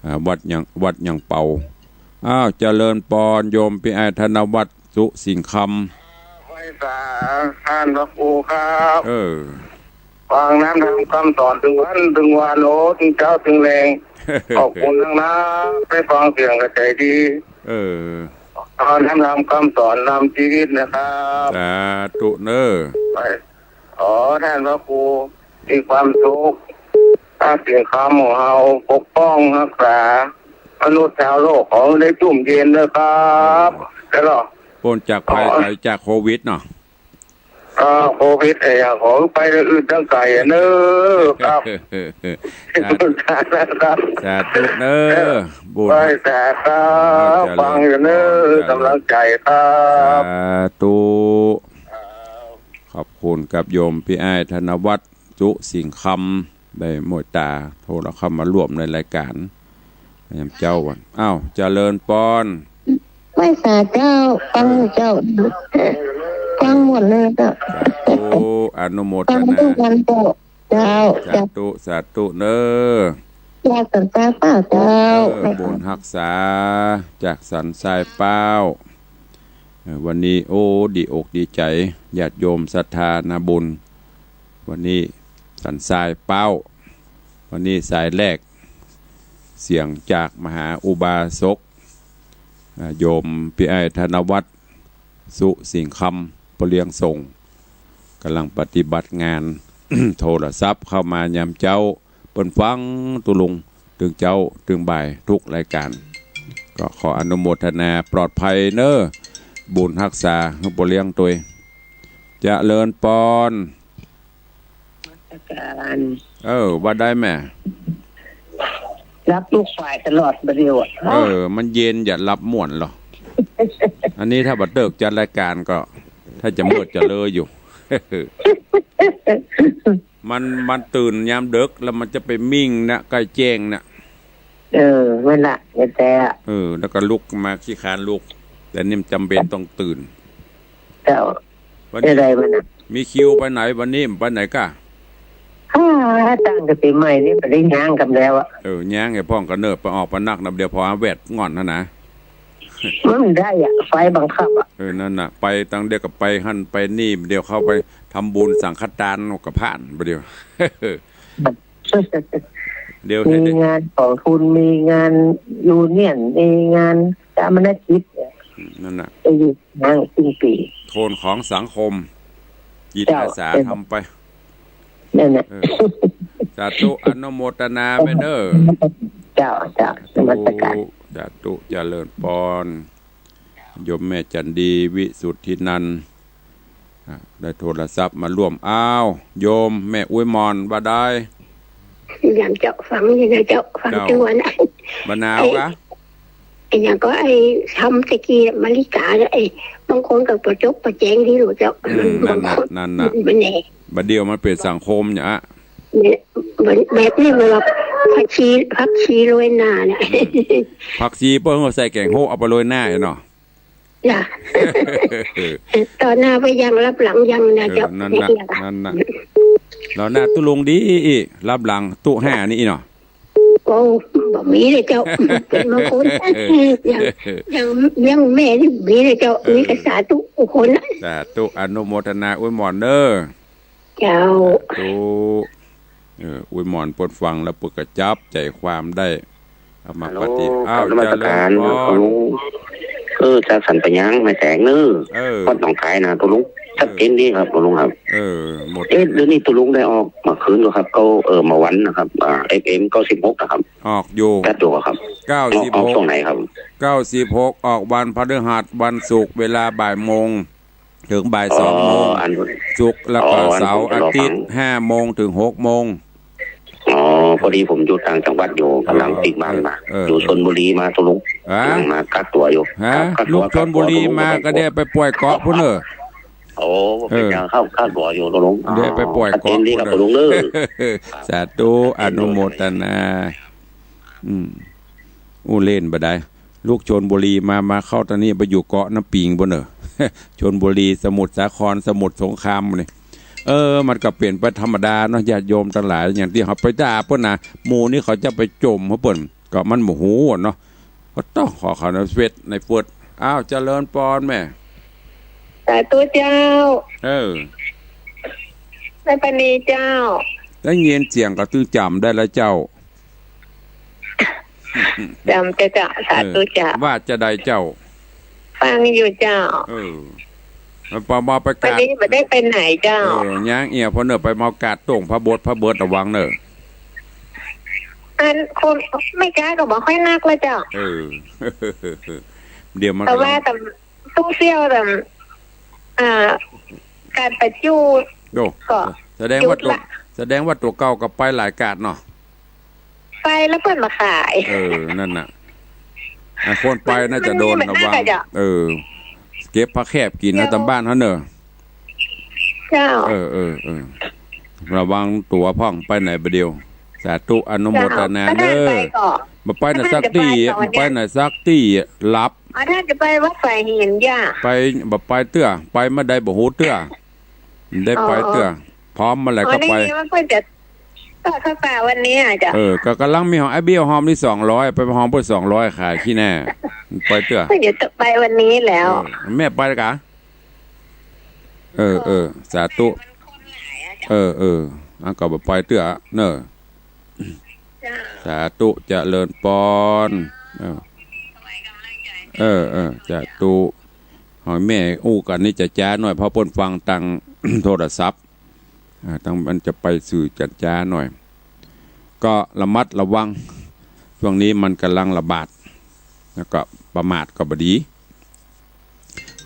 อ่า วัดยัง วัดยังเปา อ้าว เจริญปอนโยมปี้อ้ายธนวัฒน์ สุสิงห์คำ ไหว้สาต้านพระครูครับ เออ ฟังน้ำธรรมคำสอนตึงวันตึงวาน โอ้ ตึงเจ๊าตึงแลง ขอบคุณนักนะ ได้ฟังเสียงก็ใจ๋ดี เออ เอาน้ำธรรมคำสอนนำจีวิตนะครับ สาธุเนาะ ไป ขอต้านพระครูมีความสุข รักษาสิงห์คำของเฮา ปกป้องฮักษามนุษย์ชาวโลกของได้จุ่มเย็นด้วยครับ เออ แล้วก็ ป๊นจากภัย ขอ ภัยจากโควิดเนาะ อ่า โควิด ไอ้อย่างของไปอื่นตั้งไกลอะเนาะครับ สาธุ สาธุเนาะ บุญ ไหว้สาครับ เจริญ ฟังอยู่เนาะ เจริญ ก๋ำลังใจ๋ครับ สาธุ ขอบคุณกับโยมปี้อ้ายธนวัฒน์ สุสิงห์คำ ได้เมตต๋าโทรเข้ามาร่วมในรายก๋าน ยามเจ๊าวัน อ้าว เจริญปอน ไหว้สาเจ้า ฟังอยู่เจ้า ฟังหมดเลยเจ้า สาธุ อนุโมทนา ฟังทุกวันเจ้า เจ้า สาธุ สาธุเนาะ อยากสันตาเปล่าเจ้า เออ บุญฮักษา จากสันทรายเปล้า เออ วันนี้ โอ้ ดีอกดีใจ๋ ญาติโยมศรัทธานาบุญ วันนี้ ต้านสายเป้า วันนี้สายแรก เสียงจากมหาอุบาสก อ่า โยมปี้อ้ายธนวัฒน์ สุสิงห์คำ ป้อเลี้ยงส่ง ก่ำลังปฏิบัติงาน โทรศัพท์เข้ามายามเจ๊า เปิ้นฟังตุ๊ลุง ตึงเจ๊าตึงบ่ายกู้รายก๋าน ก็ขออนุโมทนาปลอดภัยเน้อ บุญฮักษาหื้อป้อเลี้ยงตวย เจริญปอน นมัสก๋าน เออ ว่าได้แม่ หลับลูกฝ่ายตลอดบ่าเดี่ยวอะ เออ มันเย็นอย่าหลับม่วนหรอ อันนี้ถ้าบ่าเติ๊กจัดรายก๋านก็ ถ้าจะมืดจะเลยอยู่ มัน มันตื่นยามดึกแล้วมันจะไปมิ่งนะ ใก้แจ้งนะ เออ นั่นแหละ แต่ เออ แล้วก็ลุกมาขี้คร้านลุก แต่นี่มันจ๋ำเป๋นต้องตื่น เจ้า วันนี้ จะได้มันน่ะ มีคิวไปไหนวันนี้ ไปไหนก้า ฮ่า ตั้งแต่ปี๋ใหม่นี่บ่ได้ย่างกำแล้วอะ เออ ย่างไอ้พ่องก็เนิบไปออกไปนักนะ เดี๋ยวพอแวดง่อนหั้นนะ มันได้อะ ไฟบังคับอะ เออ นั่นน่ะ ไปตังเดียวก็ไปหั้นไปนี่ เดี๋ยวเข้าไปทำบุญสังฆทานก็ผ่านไปเดี๋ยว เดี๋ยว มีงานกองทุน มีงานยูเนี่ยน มีงานฌาปนกิจ อืม นั่นน่ะ ไปอยู่นั่งสิ้นปี๋ โทนของสังคม จิตอาสา เจ้า ทำไป นั่นน่ะ เออ สาธุ อนุโมทนาแม่เน้อ เจ้า เจ้า นมัสก๋าน สาธุ เจริญปอน โยมแม่จันดี วิสุทธินันท์ อ่ะ ได้โทรศัพท์มาร่วม อ้าว โยมแม่อุ๊ยหม่อน ว่าได้ ยังเจ้า ฟังอยู่นะเจ้า ฟัง เจ้า จังหวะนะ บ่าหนาวกะ ไอ้ ไอ้หยังก็ไอ้ทำตะกี้นาฬิกาน่ะ ไอ้บางคนก็บ่จบบ่แจ้งดีหลูเจ้า อืม นั่นน่ะ บางคน นั่นน่ะ มันแน่ บ่าเดี่ยวมันเป๋นสังคมเนี่ยอะ เนี่ย แบบ แบบนี้มันว่าผักชี ผักชีโรยหน้าน่ะ อืม ผักชีเปิ้นเอาใส่แก๋งโฮะ เอาไปโรยหน้าเนาะ จ้ะ ต่อหน้าบ่ยัง ลับหลังยังนะเจ้า เออ นั่นน่ะ เนี่ย นั่นน่ะ แล้วหน้าตุ๊ลุงดีอี้ ลับหลังตุ๊ห้านี่อี้เนาะ โอ้ บ่มีเลยเจ้า เป๋นบางคน ยัง ยัง ยังแม่นี่มีเลยเจ้า เออ มีกะสาธุกู้คนนะ สาธุ อนุโมทนาอุ๊ยหม่อนเน้อ เจ้า สาธุ เออ อุ๊ยหม่อนเปิ้นฟังแล้วเปิ้นก็จับใจ๋ความได้ เอามา ฮัลโหล ปฏิ อ้าว กราบนมัสก๋าน เจริญปอน หลวงปู่ เออ จะสันไปยังแม่แตงเน้อ เออ วัดหนองคายนะตุ๊ลุง เออ ชัดเจนดีครับตุ๊ลุงครับ เออ หมด เอ๊ะ เดี๋ยวนี้ตุ๊ลุงได้ออกเมื่อคืนก็ครับ ก็ เออ เมื่อวันนะครับ อ่า เอฟเอ็ม เก้าสิบหกนะครับ ออกอยู่ จัดอยู่ครับ เก้าสิบหก ออก ออกช่วงไหนครับ เก้าสิบหก ออกวันพฤหัส วันศุกร์ เวลาบ่ายโมง เถิงบ่ายสองโมง อ๋อ อัน ศุกร์แล้วก็ อ๋อ อัน เสาร์ ผมจะรอฟัง อาทิตย์ ห้าโมงเถิงหกโมง อ๋อ พอดีผมอยู่ต่างจังหวัดอยู่ กำลังปิ๊กบ้านมา เออ เออ อยู่ชลบุรีมาตุ๊ลุง ฮะ กำลังมากักตั๋วอยู่ ฮะ ครับ กักตั๋ว ลูกชลบุรีมา กักตั๋ว ก็ได้ไปป่วยเกาะพุ้นเน้อ โอ้ เออ เป็นยังครับ กักตั๋วอยู่ตุ๊ลุง ได้ไปป่วยเกาะ อ๋อ ชัดเจนดีครับตุ๊ลุงเน้อ สาธุ อนุโมทนา อืม อู้ เล่นบ่ได้ ลูกชลบุรีมา มาเข้าตางนี้ ไปอยู่เกาะน้ำปิงพุ้นเน่อ ชลบุรี สมุทรสาคร สมุทรสงครามนี่ เออ มันก็เป๋นไปธรรมดาเนาะ ญาติโยมตังหลาย อย่างตี้เฮาไปด่าเปิ้นนะ หมู่นี้เขาจะไปจ่มเฮาเปิ้น ก็มันบ่ฮู้เนาะ ก็ต้องขอเขาในเฟซ ในเฟซ อ้าว เจริญปอนแม่ สาธุเจ้า เออ แม่ปานีเจ้า ได้ยินเสียงก็ตึงจ๋ำได้แล้วเจ้า จ๋ำเจ้า เจ้า สาธุเจ้า เออ ว่าจะใดเจ้า ฟังอยู่เจ้า เออ ไปเมาไปกาด วันนี้บ่ได้ไปไหนเจ้า เออ ยังเอี่ย พอเนอะ ไปเมากาดตรงพระบท พระเบิด ระวังเนอะ อันคนไม่กล้าก็บ่ค่อยนักแล้วเจ้า เออ เดี๋ยวมัน แต่ว่า กำลัง แต่ ตู้เซี่ยวแต่ อ่า กาดประจู โอ้ ก็ แสดงว่าตั๋ว หยุดละ แสดงว่าตั๋วเก่าก็ไปหลายกาดเนาะ ไปแล้วเปิ้นบ่ขาย เออ นั่นน่ะ ไอ้คนไปน่าจะโดน มันมี ระวัง มันน่าจะ เออ เก็บผักแคบกิ๋นนะ เจ้า ต๋ามบ้านเฮาเนอะ เจ้า เออ เออ เออ ระวังตั๋วพ่อง ไปไหนบ่าเดี่ยว สาธุ อนุโมทนาเนอะ เจ้า บ่ไปไหนสักตี้ บ่ไปไหนสักตี้ หลับ อ๋อ ท่านจะไปวัดสายหินจ้ะ ไป บ่ไปเตื้อ ไปเมื่อใดบ่ฮู้เตื้อ ได้ไปเตื้อ อ๋อ พร้อมเมื่อไหร่ก็ไป อ๋อ นี่มันเพิ่นจะทอดผ้าป่าวันนี้อะจ้ะ เออ ก็ก่ำลังมีของไอ้เบี้ยวหอมนี่สองร้อย ไปหอมเปิ้นสองร้อย ขายขี้หน้า ไปเตื้อ เพิ่นจะไปวันนี้แล้ว เออ แม่ไปแล้วกะ เออ เออ สาธุ เออ เออ อันก็บ่ไปเตื้อเน่อ เจ้า สาธุ เจริญปอน เออ เออ เออ สาธุ หอยแม่อู้กั๋นนี่จะจ๊าหน่อย เพราะเปิ้นฟังตาง โทรศัพท์ อ่า ตางมันจะไปสื่อจะจ๊าหน่อย ก็ระมัดระวัง ช่วงนี้มันก่ำลังระบาด แล้วก็ประมาทก็บ่ดี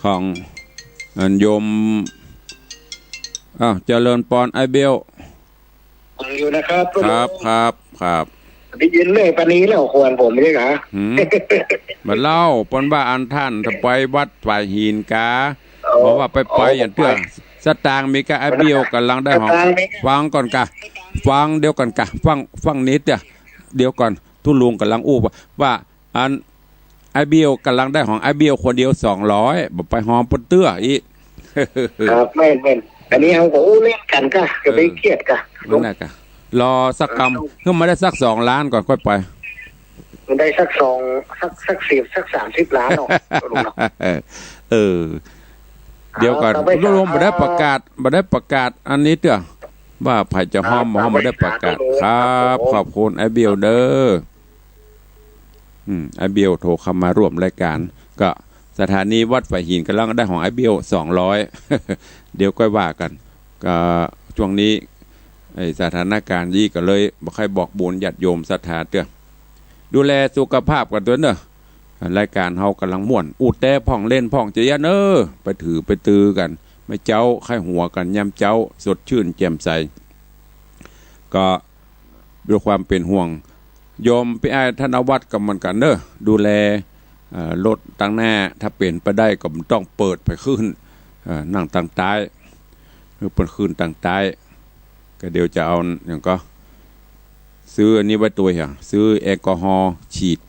ของอันโยม อ้าว เจริญปอน อ้ายเบล ฟังอยู่นะครับ ครับ ครับ ครับ ได้ยินเรื่อยปานนี้แล้ว ควรผมใช่ไหม หืม บ่าเล่า เปิ้นว่าอันต้านจะไปวัดฝายหินกา อ๋อ บอกว่าไป ไป อ๋อ อย่างเตื้อ ไป สตางค์มีกา อ้ายเบลก่ำลังได้หอง สตางค์มีกา ฟังก่อนกา ฟังเดี๋ยวก่อนกา ฟัง ฟังนิดเดียว เดี๋ยวก่อน ตุ๊ลุงก่ำลังอู้ว่า ว่า อัน อ้ายเบลก่ำลังได้หองอ้ายเบลคนเดียวสองร้อย บ่ไปหอมเปิ้นเตื้ออีก ครับ แม่น แม่น อันนี้เฮาก็อู้เล่นกั๋นกา จะไปเคียดกา เออ นั่นแหละกา รอสักกำ เออ หื้อมาได้สักสองล้านก่อนค่อยไป มันได้สักสอง สัก สักสิบ สักสามสิบล้านเนาะ ลุงเนาะ เออ เออ เดี๋ยวก่อน เอา ต่อไป ลุงบ่ได้ประกาศ บ่ได้ประกาศอันนี้เตื้อ ว่าใผจะหอม อ่า บ่หอม บ่ได้ประกาศ ต่อไป ครับ ครับผม ขอบคุณอ้ายเบลเด้อ อืม อ้ายเบลโทรเข้ามาร่วมรายการ ก็สถานีวัดฝายหินก่ำลังได้หองอ้ายเบลสองร้อย เดี๋ยวค่อยว่ากั๋น ก็ช่วงนี้ ไอ้สถานการณ์อี้ก็เลยบ่ค่อยบอกบุญญาติโยมศรัทธาเตื้อ ดูแลสุขภาพกั๋นตวยเน่อ รายการเฮาก่ำลังม่วน อู้แต๊พ่องเล่นพ่องเจ๊ยะเน่อ ไปถือไปตือกั๋น แม่เจ๊าใค่หัวกั๋นยามเจ๊า สดชื่นแจ่มใส ก็ ด้วยความเป๋นห่วง โยมปี้อ้ายธนวัฒน์ก็เหมือนกั๋นเน่อ ดูแล เอ่อ รถตางหน้า ถ้าเป๋นไปได้ก็บ่ต้องเปิดไปขึ้น เอ่อ นั่งตางใต้ หื้อเปิ้นขึ้นตางใต้ ก็เดี๋ยวจะเอาหยังก็ ซื้ออันนี้ไว้ตวยเหีย ซื้อแอลกอฮอล์ฉีด